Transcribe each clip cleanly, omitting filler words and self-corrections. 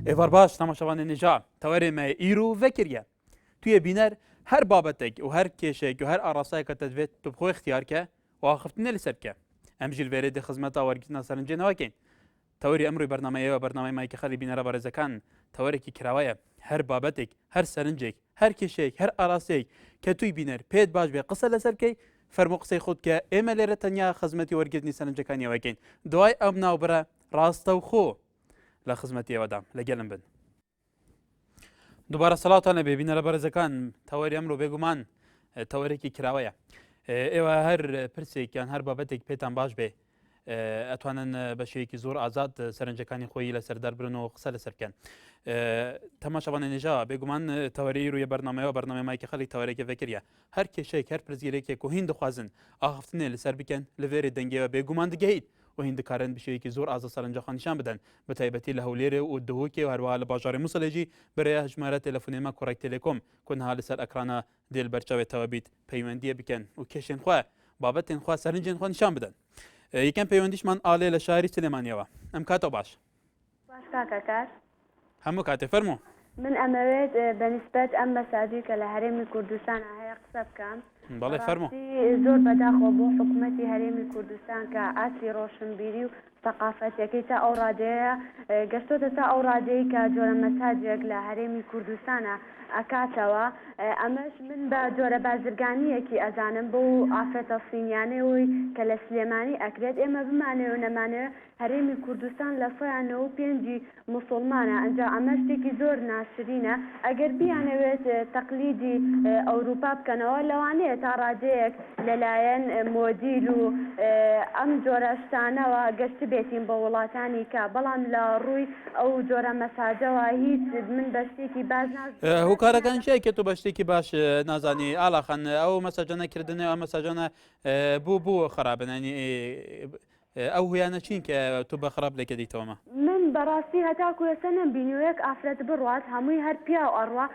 Êvar baş temaşevanê nêja tewerê me îro vekiriye. Tu yê bîner her babetek û her kêşeyek û her arasayeke te divêt tu bi xwe îxtiyar ke û axiftinê li ser bike. Em jî li vêrê di xizmeta wergirtina serincê newekên. Tewerî emroy bernameyê we bernameyê Mayke Xelî bînera berêzekan tewerekî kirawe ye. Her babetek, her serincêk, her kêşeyek, her araseyek ke tu bîner pêt baş bê qise li ser bikey, fermo qisey xwe bike ême lêre tenya xizmetî wergirtinî serincekanî wekeyn. Duay em navbire rastewxo li xizmetî we dam. Li gelin bin. Dubare selatan lê bê bînere berêzekan tewerî emro bêguman tewerêkî kirawe ye. Êwe her pirsêk yan her babetêk pêtan baş bê ئەتوانن بە شێوەیەکی زۆر ئازاد سەرنجەکانی خۆی لەسەر دەربرن و قسە لەسەر بکەن. تەماشاوانە نێژا بێگومان تەوەری روویە بەرنامەیەوە بەرنامەی مایکی خەلی تەوەرێکی ڤکریە هەر کێشەیەک هەر پرسگرێکێک و هین دخوازن ئاخفتنێ لەسەر بکەن لە ڤێرێ دەنگێوە بێگومان دگەیت و هین دکارن بە شێوەیەکی زۆر ئازا سەرنجەخان نیشان بدەن بە تایبەتی لە هەولێرێ و دهۆکێ و هەروەها لە باژارێ موسڵێ ژی برێ هەژمارە تەلەفونێ مە کۆڕەک تێلێکۆم کو نها لەسەر ئەکرانە دێل بەرچاوێ تەوە بیت پەیوەندیە بکەن و کێشێن خوە بابەتێن خوە سەرنجێن خوە نیشان بدەن یەکەم پەیوەندیشمان ئالێ لە شاری سلێمانیەوە ئەم کاتەوە باش باش کاکە کار. هەموو کاتێ فەرموو. من ئەمەوێت بە نیسبەت ئەم مەساجەی کە لە هەرێمی کوردستانا هەیە قسە بکەم. بەڵێ فەرموو. بەڕاستی زۆر بەداخەوە بۆ حکومەتی هەرێمی کوردستان کە ئاستی ڕۆشنبیری و سەقافەتیەکەی تا ئەو ڕادەیە گەشتۆتە تا ئەو ڕادەی کە جۆرە مەساجێک لە هەرێمی کوردستانا ئەکاتەوە ئەمەش من بە جۆرە بازرگانیەکی ئەزانم بەو ئافرەتە صینیانەوەی کە لە سلێمانی ئەکرێت ئێمە بمانەوێ و نەمانەوێ هەرێمی کوردستان لە سەیا نەوە و پێنجی موسوڵمانە ئەنجا ئەمە شتێکی زۆر ناشرینە ئەگەر بیانەوێت تەقلیدی ئەوروپا بکەنەوە لەوانەیە تا ڕادەیەک لەلایەن مۆدیل و ئەم جۆرە شتانەوە گەشتبێتین بۆ وڵاتانی کە بەڵام لە ڕووی ئەو جۆرە مەساجەوە هیچ من بە شتێکی باش نازانم. هۆکارەکان چیە کە تۆ بە شتێکی باش نازانی ئالا خان ئەو مەساجانە کردنێ ئەو مەساجانە بۆ بۆ خراپن ینی ئەو هۆیانە چین کە تۆ بە خراپ لێکەدەیتەوەمە؟ من بەڕاستی هەتاکو ئێستا نەمبینیوە یەک ئافرەت بڕوات هەمووی هەر پیاو ئەڕوا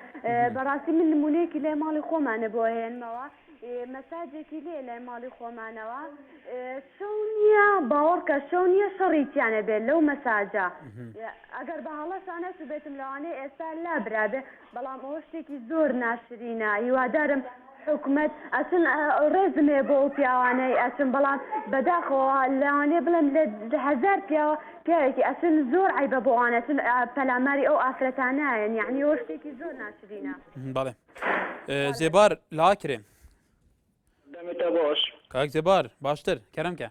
بەڕاستی من نمونەیەکی لای ماڵی خۆمانە بۆ ئەهێنمەوە مەساجێکی لێ لای ماڵی خۆمانەوە شەو نییە باوەڕکە شەو نییە شەڕی تیا نەبێت لەو مەساجە ئەگەر بە هەڵەشا نەچووبێتم لەوانەیە ئێستا لابرابێ بەڵام ئەوە شتێکی زۆر ناشرینە هیوادارم حکومەت ئەچن ڕێزم هەیە بۆ ئەو پیاوانەی ئەچن بەڵام بەداخەوە لەوانەیە بڵێم لە هەزار پیاوە پیاوێکی ئەچن زۆر عەیبە بۆ ئەوان ئەچن پەلاماری ئەو ئافرەتانەیەن یعنی ئەوە شتێکی زۆر ناشرینە. بەڵێ زێبار لاکرێ. دەمتە باش. کاک زێبار باشتر کەرەم کە.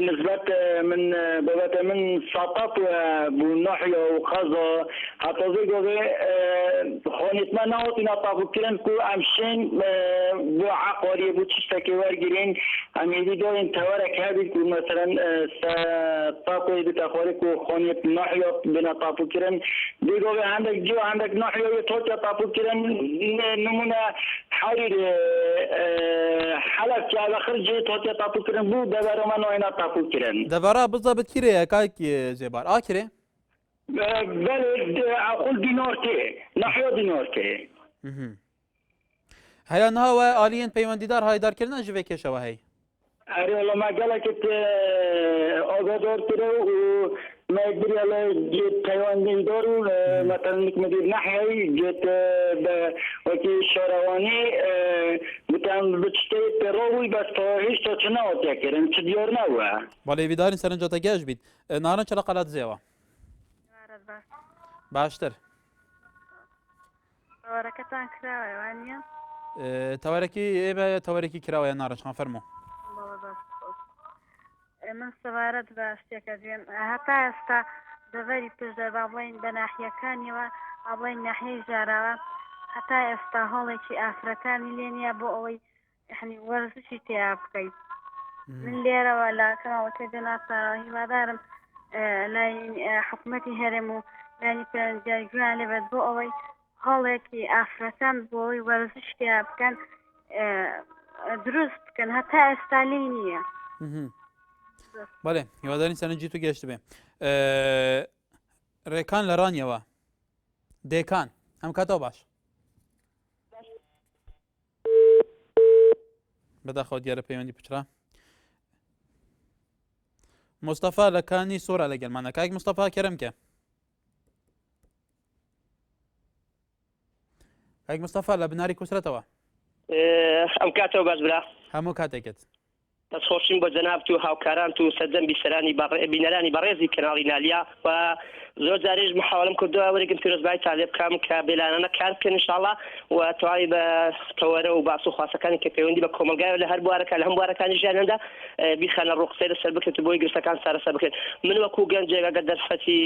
نسبت من بابت من ساقط بو ناحية وقضاء حتى زي قوي خانت ما نهاتنا طافو كرن كو امشين بو عقاري بو تشتكي ورگرين ام يدي دارين تورك هابي كو مثلا طاقو بتخاري كو خانت ناحية بنا طافو كرن دي قوي عندك جو عندك ناحية توتيا طافو كرن نمونة حریر حەلەبچە لە خرجێ تۆتێ تاپو کرن بوو دەڤەرە مە ناینا تاپو کرن. دەڤەرە بزەبت کیرێ کاک زێبار ئا کرێ؟ بەلێ ئەقول دینار تێ ناحیە دینار تێ. هەیا نها وە ئالیەن پەیوەندیدار هایدار کردنە ژ ڤێ کێشەوە هەی؟ ئەرێ وەڵا مە گەلەکت ئاگادار کرە و مە بریا لە جێت پەیوەندیدار و مەسەلەن نک مدیر نەحیەی جێت بە وەکی شارەوانی گوتیان بچتەی پێڕۆ بووی بەس تا هیچ تا چ نەهاتیە کرن چ دیار نەبووە. بەڵێ هیویدارین سەرنجەتە گەش بیت. نارنج لە قەلادزێوە. باشتر. تەوەرەکەتان کراوەیە وانیە؟ تەوەرەکی ئێمە تەوەرێکی کراوەیە نارنج خان فەرموو. بەڵێ دەست خۆش. من سەبارەت بە شتێکە دوێم هەتا ئێستا دەڤەری پشدەر با بڵێین بە ناحیەکانیەوە با بڵێین ناحیەی ژاراوە هەتا ئێستا هۆڵێکی ئافرەتانی لێ نییە بۆ ئەوەی یعنی وەرزشی تیا بکەی من لێرەوە لە کەناڵەکەی جەنابتانەوە هیوادارم لای حکوومەتی هەرێم و لانی پەیوەندیدار گوێیان لێبێت بۆ ئەوەی هۆڵێکی ئافرەتان بۆ ئەوەی وەرزش تیا بکەن دروست بکەن هەتا ئێستا لێی نییە. بەڵێ هیوادارین سەرنجی تو گەشت بێ ڕێکان لە ڕانیەوە دێکان ئەم کاتەوە باش. بەداخەوە دیارە پەیوەندی پچڕا مستەفا لە کانی سۆرا لەگەلمانە کاک مستەفا کەرم کە. کاک مستەفا لە بناری کوسرەتەوە. ئەم کاتەوە باش برا. هەموو کاتێکت. دەستخۆشیم بۆ جەنابت و هاوکارانت و سەرجەم بیسەرانی بینەرانی بەڕێزی کەناڵی نالیا و زۆر جاریش محاوەلەم کردووە وەرگم پیرۆزبایتان لێ بکەم کە بێلایەنانە کار بکەن ان شاءاللە و تەواوی بە تەوەرە و باس و خواسەکانی کە پەیوەندی بە کۆمەڵگایەوە لە هەر بوارەکە لە هەم بوارەکانی ژیانیاندا بیخەنە ڕوو قسەی لەسەر بکرێت و بۆی گرفتەکان چارەسەر بکرێت من وەکو گەنجێک ئەگەر دەرفەتی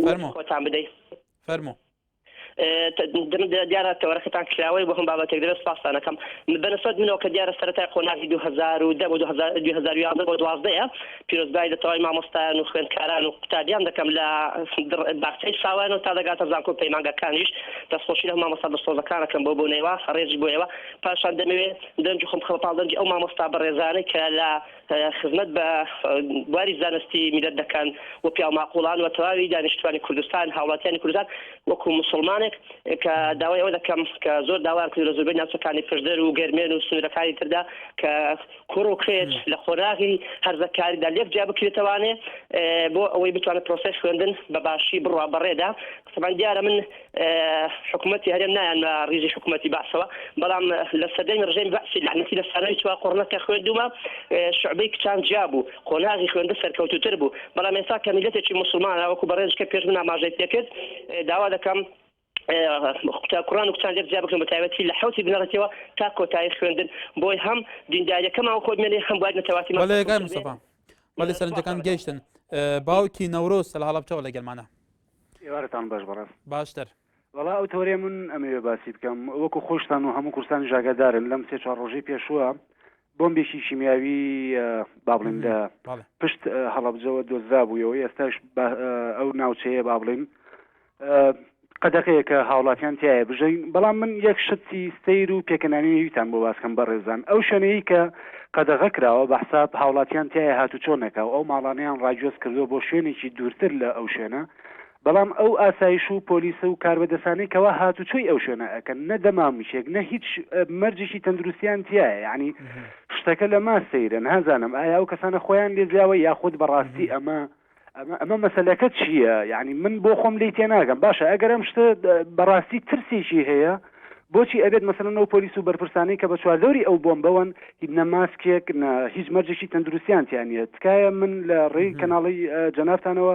فەرموو. خۆتان بدەی فەرموو. دیارە تەوەرەکەتان کراوەی بۆ هەم بابەتێک دەبێت سپاستان ئەکەم بەنسبەت منەوە کە دیارە سەرەتای قۆناغی 2010 بۆ 2011 بۆ 12 ە پیرۆزبایی لە تەواوی مامۆستایان و خوێندکاران و قوتابیان دەکەم لە باخچەی ساوایانەوە تا دەگاتە زانکۆ و پەیمانگاکانیش دەستخۆشی لە مامۆستا دڵسۆزەکان ئەکەم بۆ بۆنەیەوە ڕێزی بۆ ئێوە پاشان دەمەوێت دەنگی خۆم بخەمە پاڵ دەنگی ئەو مامۆستا بەڕێزانەی کە لە خزمەت بە بواری زانستی میللەت دەکەن و پیاوماقوڵان و تەواوی دانیشتوانی کوردستان هاوڵاتیانی کوردستان وەکو موسڵمانێک کە داوای ئەوە دەکەم کە زۆر داوایان کردوە لە زۆربەی ناوچەکانی پشدەر و گەرمێن و سنوورەکانی تردا کە کوڕ و کچ لە قۆناغی هەرزەکاریدا لێک جیا بکرێتەوانێ بۆ ئەوەی بتوانێت پرۆسەی خوێندن بە باشی بڕوا بەڕێدا تەبعەن دیارە من حکومەتی هەرێم نایانمە ڕیزی حکومەتی بەعسەوە بەڵام لە سەردەمی ڕژێمی بەعسی لەعنەتی لە سانەوی چوار قۆڕنە کە خوێندومە شعبەی کچان جیا بوو قۆناغی خوێندن سەرکەوتووتر بوو بەڵام ئێستا کە میللەتێکی موسڵمانە وەکو بەڕێز کە پێش من ئاماژەی پێکرد داوا دەکەم کوڕان و کچان لێک جیا بکەن بە تایبەتی لە حوتی بنەڕەتیەوە تا کۆتایی خوێندن بۆی هەم دینداریەکەمان خۆ بمێنێ هەم بواری نەتەواتیمان بەڵێ کاک مستەفا بەڵێ سەرنجەکان گەیشتن باوکی نەورۆز لە هەڵەبجەوە لەگەلمانە. ئێوارەتان باش بەڕێز. باشتر. وەڵا ئەو تەوەرەی من ئەمەوێ باسی بکەم وەکو خۆشتان و هەموو کوردستانیش ئاگادارن لەم سێ چوار ڕۆژەی پێشووە بۆمبێکی شیمیاوی با بڵێین لە پشت هەڵەبجەوە دۆزرابوویەوە ئێستاش ئەو ناوچەیە با بڵێین قەدەغەیە کە هاوڵاتیان تایە بژین بەڵام من یەک شتی سەیر و پێکەنانەویتان بۆ باسکەم بەڕێزان ئەو شوێنەی کە قەدەغە کراوە بە حساب هاوڵاتیان تایە هاتوچۆ نەکا و ئەو ماڵانەیان ڕاگوێز کردووە بۆ شوێنێکی دوورتر لە ئەو شوێنە بەڵام ئەو ئاسایش و پۆلیس و کاربەدەسانەی کەوا هاتوچۆی ئەو شوێنە ئەکەن نە دەمامکێک نە هیچ مەرجێکی تەندروستیان تایە یعنی شتەکە لەما سەیرە نازانم ئایا ئەو کەسانە خۆیان لێ یاخود بەڕاستی ئەمە ئەمە ئەمە مەسەلەکە چییە یعنی من بۆ خۆم لێی تێناگەم باشە ئەگەر ئەم شتە بەڕاستی ترسێکی هەیە بۆچی ئەبێت مەسەلەن ئەو پۆلیس و بەرپرسانەی کە بە چواردەوری ئەو بۆمبەوەن نە ماسکێک نە هیچ مەرجێکی تەندروستیان تیا نییە تکایە من لە ڕێی کەناڵی جەنابتانەوە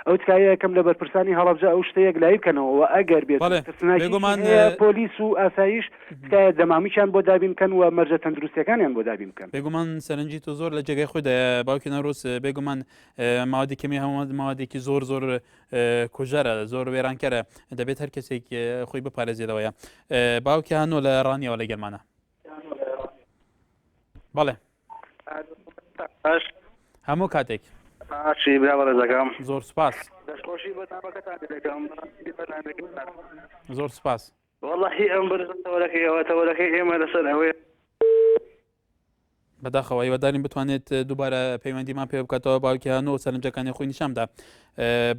ئەو تکایە یەکەم لە بەرپرسانی هەڵەبجە ئەو شتە یەکلایی بکەنەوە و ئەگەر بێت بەڵێ ترسناکیشی بێگومان هەیە پۆلیس و ئاسایش تکایە دەمامکیان بۆ دابین بکەن و مەرجە تەندروستیەکانیان بۆ دابین بکەن. بێگومان سەرنجی تۆ زۆر لە جێگای خۆیدایە باوکی نەورۆز بێگومان مادی کەمی هەموو مادێکی زۆر زۆر کوژەرە زۆر وێرانکەرە دەبێت هەر کەسێک خۆی بپارێزێتەوەیە باوکی هەنۆ لە ڕانیەوە لە گەرمانە بەڵێ هەموو کاتێک باشی برا بەڕێزەکەم زۆر سپاس دەستخۆشی بەرنامەکەتان دەکەم زۆر سپاس واللهی ئەم بەرزە تەوەرەکەی ئەوە تەوەرەکەی ئێمە لەسەر ئەوەیە بەداخەوە هیوادارین بتوانێت دووبارە پەیوەندیمان پێ بکاتەوە باوکی هەنۆ سەرنجەکانی خۆی نیشاندا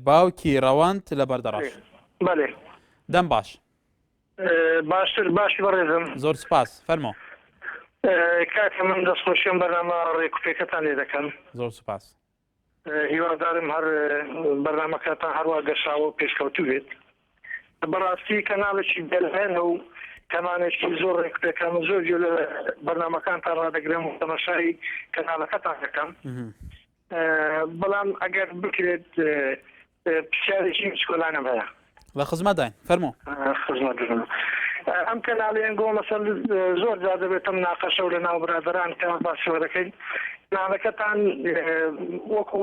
باوکی ڕەوانت لە بەردەڕاش بەێ دەم باش باشتر باشی بەڕێزم زۆر سپاس فەرمۆ کاکە من دەستخۆشیم بەرنامە ڕێکوپێکەتان لێ دەکەم زۆر سپاس هیوادارم هەر بەرنامەکەتان هەروا گەشاوە و پێشکەوتوو بێت. بەڕاستی کەناڵێکی بێلایەنە و کەناڵێکی زۆر ڕێکوپێکە من زۆر گوێ لە بەرنامەکانتان ڕادەگرم و تەماشای کەناڵەکەتان دەکەم بەڵام ئەگەر بکرێت پرسیارێکی بچکۆلانەم هەیە. لە خزمەتداین فەرموو. خزمەت ئەم کەناڵی ئەنگۆ مەسەل زۆر جار دەبێتە مناقەشە و لە ناو برادەران کە باسیەوە دەکەین کەناڵەکەتان وەکو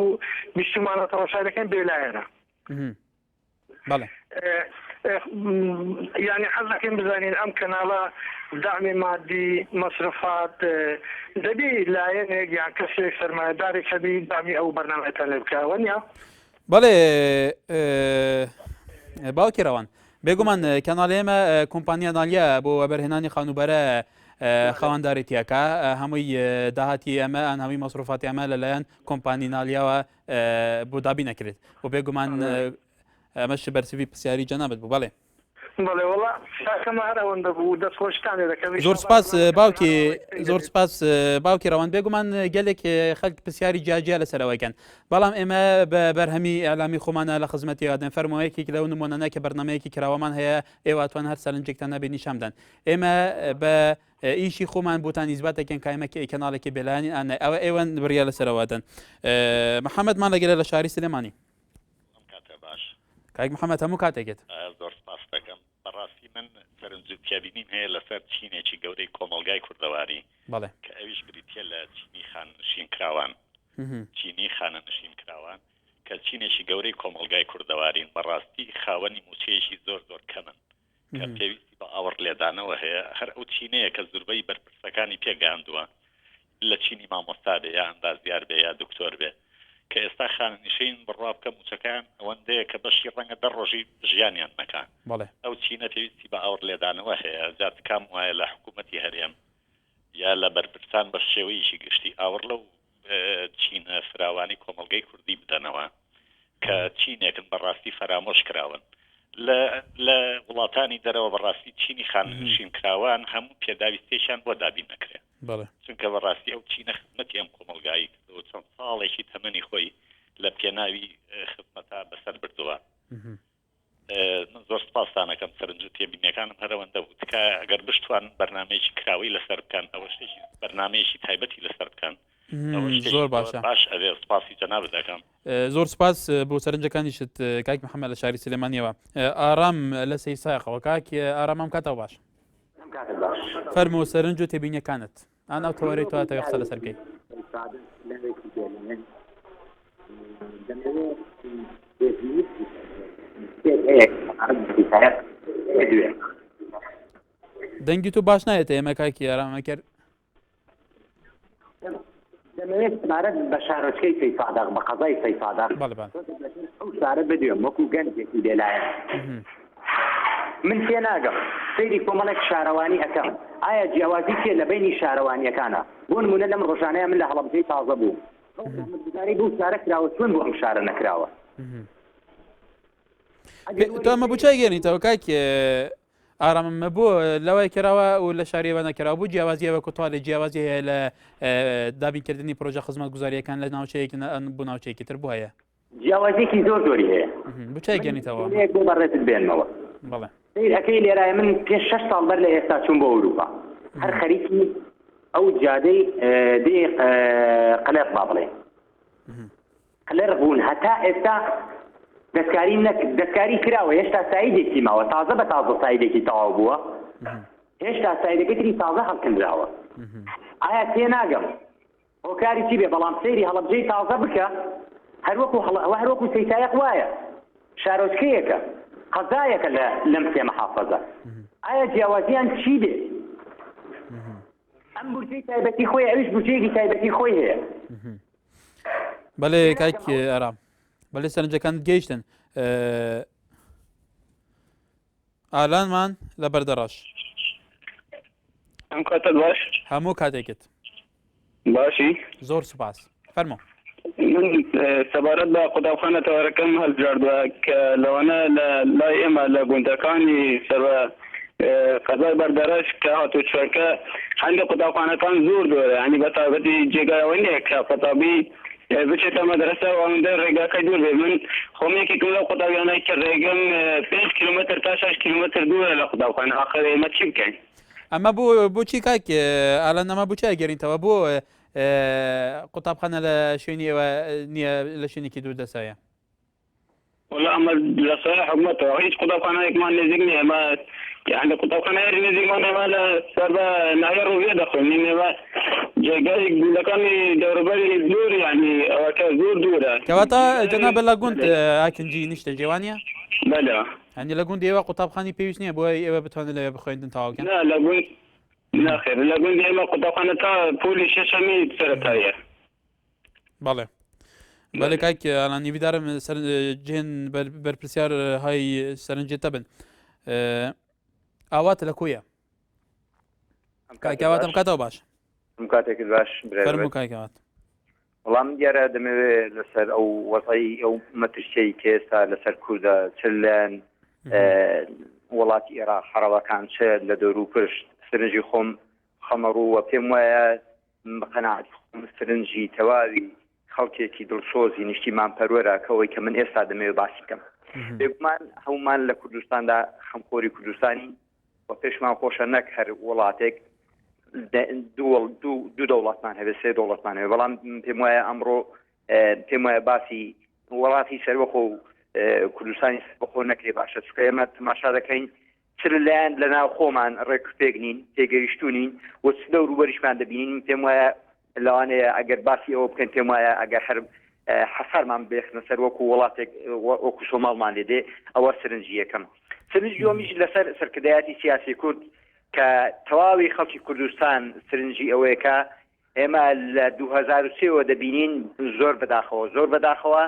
بیستومانە تەماشای دەکەین بێلایەنە. بەڵێ. یانی حەز دەکەین بزانین ئەم کەناڵە دەعمی مادی مەسرفات دەبی لایەنێک یان کەسێک سەرمایەدارێک هەبی دەعمی ئەو بەرنامەتان لێ بکە وەنیە؟ بەڵێ باوکی ڕەوان بێگومان کەناڵی ئێمە کۆمپانیا نالیا بۆ وەبەرهێنانی خانووبەرە خاوەندارێتیەکە هەمووی داهاتی ئەمە ئەن هەمووی مەسروفاتی ئەمە لەلایەن کۆمپانی نالیاوە بۆ دابی نەکرێت و بێگومان ئەمەش بەرسڤی پرسیاری جەنابت بوو بەڵێ. بەڵێ وەڵا کاکەمە هەر ئەوەندە بوو دەست خۆشتان لێ دەکەم زۆر ئیشەڵا سپاس بەرنامەکەتان باوکی هەر ئاوای پێی زۆر دەبێت. سپاس باوکی ڕەوەند بێگومان گەلێک خەلک پرسیاری جیاجیا لەسەرەوەکەن بەڵام ئێمە بە بەرهەمی ئیعلامی خۆمانە لە خزمەتی ئادەن فەرمووە یەکێک لەو نمۆنانە کە بەرنامەیەکی کراوەمان هەیە ئێوە ئەتوان هەر سەرنجێکتان هەبێ نیشان بدەن ئێمە بە ئیشی خۆمان بۆتان ئیسبات دەکەن کە ئێمە کەناڵێکی بێلایەنین ئان ئەوە ئێوەن بڕیار لەسەرەوە دەن محەممەدمان لەگەلە لە شاری سلێمانی ئەم کاتە باش کاک محەممەد هەموو کاتێکت زۆر سپاس دەکەم بەڕاستی من سەرنج و تێبینیم هەیە لەسەر چینێکی گەورەی کۆمەڵگای کوردەواری بەڵێ کە ئەویش بریتیە لە چینی خانەنشین کراوان چینی خانەنشین کراوان کە چینێکی گەورەی کۆمەڵگای کوردەوارین بەڕاستی خاوەنی موچەیەکی زۆر زۆر کەمن کە پێویستی بە ئاوڕ لێدانەوە هەیە، هەر ئەو چینەیە کە زوربەی بەرپرسەکانی پێگەیاندووە، لە چینی مامۆستا بێ یا ئەندازیار بێ یا دکتۆر بێ، کە ئێستا خانەنشین بڕوا بکە موچەکەیان ئەوەندەیە کە بەشی ڕەنگە دە ڕۆژی ژیانیان نەکا. ئەو چینە پێویستی بە ئاوڕ لێدانەوە هەیە، جا تکام وایە لە حکوومەتی هەرێم یا لە بەرپرسان بە شێوەیەکی گشتی ئاوڕ لەو چینە فراوانەی کۆمەڵگەی کوردی بدەنەوە کە چینێکن بەڕاستی فەرامۆش کراون لە لە وڵاتانی دەرەوە بەڕاستی چینی خانەنشین کراوان هەموو پێداویستێکیان بۆ دابین نەکرێت چونکە بەڕاستی ئەو چینە خزمەتی ئەم کۆمەڵگایی کردەوە چەند ساڵێکی تەمەنی خۆی لە پێناوی خزمەتا بەسەر بردووە. من زۆر سپاستان ئەکەم سەرنج و تێبینیەکانم هەر ئەوەندە بوو تکایە ئەگەر بشتوانن بەرنامەیەکی کراوەی لەسەر بکەن ئەوە شتێکی بەرنامەیەکی تایبەتی لەسەر بکەن ئەوە شتێکی زۆر باشە باش ئەبێ سپاسی جەنابت ئەکەم. زۆر سپاس بۆ سەرنجەکانیشت کاک محەممەد لە شاری سلێمانیەوە ئارام لە سەی سایەقەوە کاک ئارام ئەم کاتەوە باش ئەم کاتت باش. فەرموو سەرنج و تێبینیەکانت. ئان ئەو تەوەرەی تۆ ئەتەوێ قسە لەسەر بکەی. دەنگی تۆ باش نایەتە ئێمە کاکی ئارام ئەکەر دەمەوێت سەبارەت بە شارۆچکەی سەیساداغ بە قەزای سەیساداغ بەڵێ بەڵێ. ئەو شارە بدوێم وەکو گەنجێکی بێلایەن. من تێناگەم سەیری کۆمەڵێک شارەوانی ئەکەم ئایا جیاوازی چیە لە بەینی شارەوانیەکانا بۆ نمونە لەم ڕۆژانەیا من لە هەڵەبجەی تازە بووم ئەو خزمەتگوزارەی بەو شارە کراوە چۆن بۆ ئەم شارە نەکراوە ئەگەر تۆ ئەمە بۆ چای گەێنیتەوە کاک ئاراممە بۆ لەوای کراوە و لە شاریەوە نەکراوە بۆ جیاوازیەوە کوتوالێ جیاوازی هەیە لە دابینکردنی پرۆژە خزمەتگوزاریەکان لە ناوچەیەک بۆ ناوچەیەکی تر بۆ هەیە جیاوازیەکی زۆر زۆری هەیە. بۆ چای گەنیتەوە؟ نمونەیەک بۆ بەڕێزت بێنمەوە. بەڵێ. سەیر ئەکەی لێرایە من پێش شەش ساڵ بەر لە ئێستا چووم بۆ ئەوروپا هەر خەریکی ئەو جادەی دێ قلێڕ با بڵێین قلێڕ بوون هەتا ئێستا دەستکاری نەک دەستکاری کراوە هێشتا سایدێکی ماوە تازە بە تازە سایدێکی تەواو بووە هێشتا سایدەکەی تری تازە هەڵکەنراوە ئایا تێناگەم هۆکاری چی بێ بەڵام سەیری هەڵەبجەی تازە بکە هەروەکو هەڵە هەروەکو سەیتایەق وایە شارۆچکەیەکە قەزایەکە لە لەم سێ محافەزە ئایا جیاوازیان چی بێ ئەم بورجەی تایبەتی خۆی ئەویش بورجەیەکی تایبەتی خۆی هەیە بەێ کاک ئارام بەێ سەرنجەکان گەیشتن ئالانمان لە بەردەڕەش. ئەم کاتت باش. هەموو کاتێکت. باشی. زۆر سوپاس. فەرموو. من سەبارەت بە قوتابخانە تەوەرەکەم هەڵبژاردووە کە لەوانە لە لای ئێمە لە گوندەکانی سەر بە قەزای بەردەڕەش کە هاتوچۆکە هەندێک قوتابخانەکان زۆر دوورە یانی بە تایبەتی جێگای ئەوە نییە کە قوتابی بچێتە مەدرەسە و ئەوەندە ڕێگاکە دوور بێ من خۆم یەکێکم لەو قوتابیانەی کە ڕێگەم پێنج کیلۆمەتر تا شەش کیلۆمەتر دوورە لە قوتابخانە ئاخر ئێمە چی بکەین؟ ئەمە بۆ بۆچی کاک ئالان ئەمە بۆچی ئەگەرینتەوە بۆ قوتابخانە لە شوێنی ئێوە نییە لە شوێنێکی دوور دەسایە؟ وەڵا ئەمە لە سایە حکومەتەوە هیچ قوتابخانەیەکمان نزیک نییە ئێمە یعنی قوتابخانە هەر نزیکمان ئێمە لە سەر بە ناحیە ڕوویە دەخوێنین ئێمە جێگای گوندەکانی دەوروبەری زۆر یعنی ئەوەکە زۆر دوورە کەواتە جەنابە لە گوند ئاکنجی نیشتە جێوانە بەلە هەنی لە گوند ئێوە قوتابخانی پێویست نییە بۆ ئێوە بتوانن لەوێ بخوێندن تەواوکەن نا لە گوند ناخێر لە گوند ئێمە قوتابخانە تا پۆلی شەشەمی سەرەتاییە بەڵێ بەڵێ کاک ئالان هیویدارم سەر جێن بەرپرسیار های سەرنجێتە بن ئاوات لە کۆیە کاکەواتم کاتەوە باش ئەم کاتێکت باش فەرموو کاکەوات وەڵام دیارە دەمەوێت لەسەر ئەو وەزعی ئەو مەترسیەی کە ئێستا لەسەر کوردە چ لایەن. وڵاتی ئێراق عەڕەبەکان چ لە دەوروپشت سرنجی خۆم خەمە ڕوو و پێم وایە بە قەناعەتی خۆم سرنجی تەواوی خەڵکێکی دڵسۆزی نیشتیمان پەروەرە کە ئەوەی کە من ئێستا دەمەوێت باسی بکەم. بێگومان هەمومان لە کوردستاندا خەمخۆری کوردستانی و پێشمان خۆشە نەک هەر وڵاتێک دوو دەوڵەتمان هەبێت سێ دەوڵەتمان هەبێت بەڵام پێم وایە ئەمڕۆ پێم وایە باسی وڵاتی سەربەخۆ و کوردستانی سەربەخۆ نەکرێ باشە چونکە ئێمە تەماشا دەکەین چ لەلایەن لە ناو خۆمان ڕێک و پێک نین تێگەیشتوو نین و چ دەوروبەریشمان دەبینین پێم وایە لەوانەیە ئەگەر باسی ئەوە بکەین پێم وایە ئەگەر هەر حەسارمان بێخنە سەر وەکو وڵاتێک وەکو سۆماڵمان لێ دێ ئەوە سرنجی یەکەم سرنجی دووەمیش لەسەر سەرکردایەتی سیاسی کورد کە تەواوی خەڵکی کوردستان سرنجی ئەوەیە کە ئێمە لە 2003 وە دەبینین زۆر بەداخەوە زۆر بەداخەوە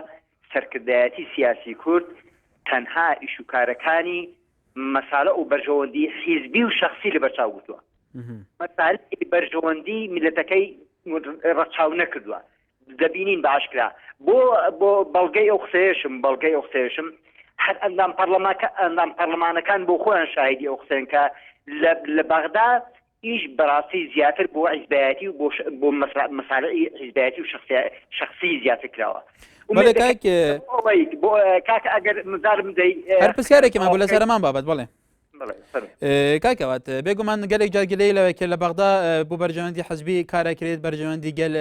سەرکردایەتی سیاسی کورد تەنها ئیش و کارەکانی مەسالە و بەرژەوەندی حیزبی و شخصی لەبەرچاو گرتووە مەسالەی بەرژەوەندی میلەتەکەی ڕەچاو نەکردووە دەبینین بە ئاشکرا بۆ بۆ بەڵگەی ئەو قسەیەشم بەڵگەی ئەو قسەیەشم هەر ئەندام پەرلەمانەکە ئەندام پەرلەمانەکان بۆ خۆیان شاهیدی ئەو قسەیەن کە لە بەغدا ئیش بەڕاستی زیاتر بۆ حیزبایەتی و بۆ بۆ مەسالعی حیزبایەتی و شخصی زیاتر کراوە. بەڵێ کاک بۆ کاک ئەگەر مزارم دەی هەر پرسیارێکمان بۆ لەسەر هەمان بابەت بەڵێ. کاک ئەوات بێگومان گەلێک جار گلەیی لەوەی کە لە بەغدا بۆ بەرژەوەندی حزبی کارەکرێت بەرژەوەندی گەل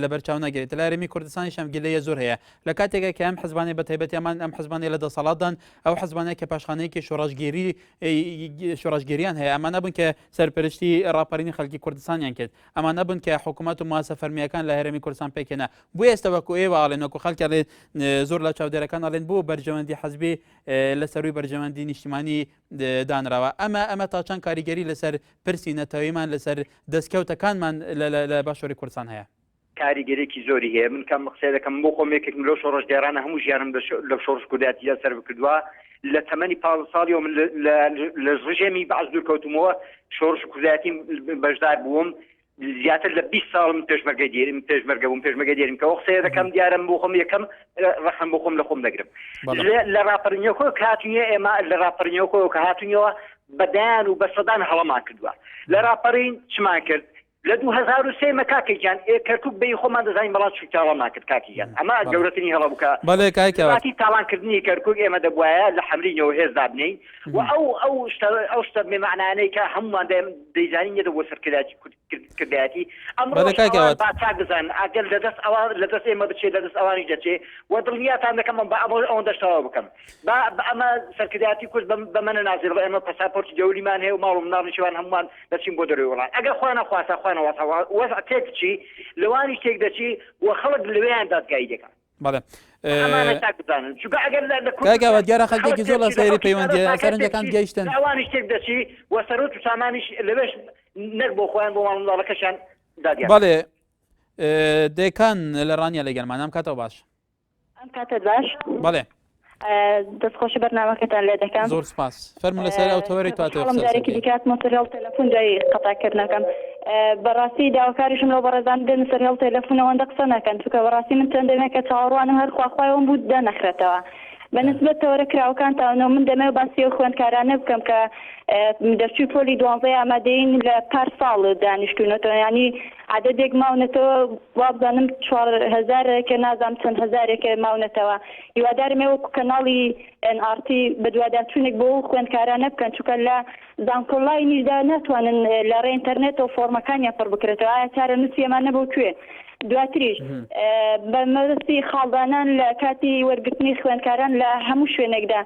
لە بەرچاو ناگرێت لە هەرێمی کوردستانیش ئەم گلەیە زۆر هەیە لە کاتێکە کە ئەم حزبانەی بە تایبەتی ئەمان ئەم حزبانەی لە دەسەڵاتدان ئەو حزبانەی کە پاشخانەیەکی شۆڕشگێری شۆڕشگێریان هەیە ئەمانە بوون کە سەرپەرشتی ڕاپەرینی خەڵکی کوردستانیان کرد ئەمانە بوون کە حکوومەت و ماسە فەرمیەکان لە هەرێمی کوردستان پێکهێنا بۆ ئێستا وەکو ئێوە ئاڵێن وەکو خەڵکی ئەڵێن زۆر لە چاودێرەکان ئەڵێن بۆ بەرژەوەندی حزبی لە سەروی بەرژەوەندی نیشتیمانی دانراوە ئەمە ئەمە تا چەند کاریگەری لەسەر پرسی نەتەوەیمان لەسەر دەستکەوتەکانمان لە باشووری کوردستان هەیە؟ کاریگەرێکی زۆری هەیە من کەم قسە دەکەم بۆ خۆم یەکێکم لەو شۆڕشگێڕانە هەموو ژیانم لە شۆڕش کوردایەتیدا سەرف کردووە لە تەمەنی 15 ساڵیەوە من لە ڕژێمی بەعس دوور کەوتمەوە شۆڕش کوردایەتیم بەشدار بووم زیاتر لە 20 ساڵ من پێشمەرگەی دێرم پێشمەرگە بووم پێشمەرگەی دێرم کە ئەو قسەیە دەکەم دیارم بۆ خۆم یەکەم ڕەخنە بۆ خۆم لە خۆم دەگرم لە ڕاپەڕینەوە کە هاتوونیە ئێمە لە ڕاپەڕینەوە کە هاتوونیەوە بەدایان و بە سەدان هەڵەمان کردووە لە ڕاپەڕین چمان کرد لە 2003 مە کاکە گیان ئێ کەرکوک بەی خۆمان دەزانین بەڵام چوو تاڵانمان کرد کاکی گیان ئەمە گەورەترین هەڵە بوو کە بەڵێ کاک ئاوات. کاتی تاڵانکردنی کەرکوک ئێمە دەبوایە لە حەمرینەوە هێز دابنێین و ئەو ئەو شتە ئەو شتە بێمەعنایانەی کە هەموومان دەیزانین نەدەبووە سەرکردایەتی کورد کردایەتی ئەمڕۆش بەڵێ کاک ئەوان ئاوات. با چاک بزانن ئەگەر لە دەست ئەوان لە دەست ئێمە بچێ لە دەست ئەوانیش دەچێ و دڵنیاتان دەکەم با ئەمە ئەوەندەش تەواو بکەم با با ئەمە سەرکردایەتی کورد بەم بەمە نەنازێ بڵێ ئێمە پەساپۆرتی دەولیمان هەیە و ماڵ و مناڵیشمان هەموومان دەچین بۆ دەرەوەی وڵات ئەگەر خوا نەخواستە خوا نەواسە وەزع تێک بچی لەوانیش تێک دەچی و خەڵک لەوێیان دادگایی دەکا. بەڵێ ئەمانە چاک بزانن چونکە ئەگەر لە لە کاک کوردستان ئاوات دیارە خەڵک خەڵکێکی تێک زۆر لە بچی لە سەیری خەڵکی پەیوەندیە سادە تاکە تێک سەرنجەکان بچی گەیشتن. لە ئەوانیش تێک دەچی و سەروەت و سامانیش لەوێش نەک بۆ خۆیان بۆ ماڵ و منداڵەکەشیان دادیان بەڵێ دێکان لە ڕانیە لەگەلمان ئەم کاتەوە باش. ئەم کاتەت باش. بەڵێ. دەستخۆشی بەرنامەکەتان لێ دەکەم. زۆر سپاس. فەرموو لەسەر ئەو تەوەرەی تو ئەتەوێ خۆشحاڵم قسە لەسەر جارێکی بکەی. دیکە هاتمە سەر هێڵ تەلەفون دوای قەتعکردنەکەم. بەڕاستی داواکاریشم لەو بەڕێزانە دێنە سەر هێڵ تەلەفون ئەوەندە قسە نەکەن چونکە بەڕاستی من چەند دەمێکە چاوەڕوانم هەر خواخوای ئەوم بوو دانەخرێتەوە. بە نسبەت تەوەرە کراوەکانتانەوە من دەمەوێت باسی ئەو خوێندکارانە بکەم کە دەرچووی پۆلی دوانزەی ئامادەیین لە پار ساڵ دانیشتوونەتەوە یانی عەدەدێک ماونەتەوە وابزانم چوار هەزارێکە نازانم چەند هەزارێکە ماونەتەوە هیوادارم ئێوە وەکو کەناڵی ئێن ئاڕ تی بەدواداچوونێک بۆ ئەو خوێندکارانە بکەن چونکە لە زانکۆلاینیشدا ناتوانن لە ڕێ ئینتەرنێتەوە فۆڕمەکانیان پڕ بکرێتەوە ئایا چارەنووسی ئەمانە بۆ کوێ دواتریش بە مەبەستی خاڵدانان لە کاتی وەرگرتنی خوێندکاران لە هەموو شوێنێکدا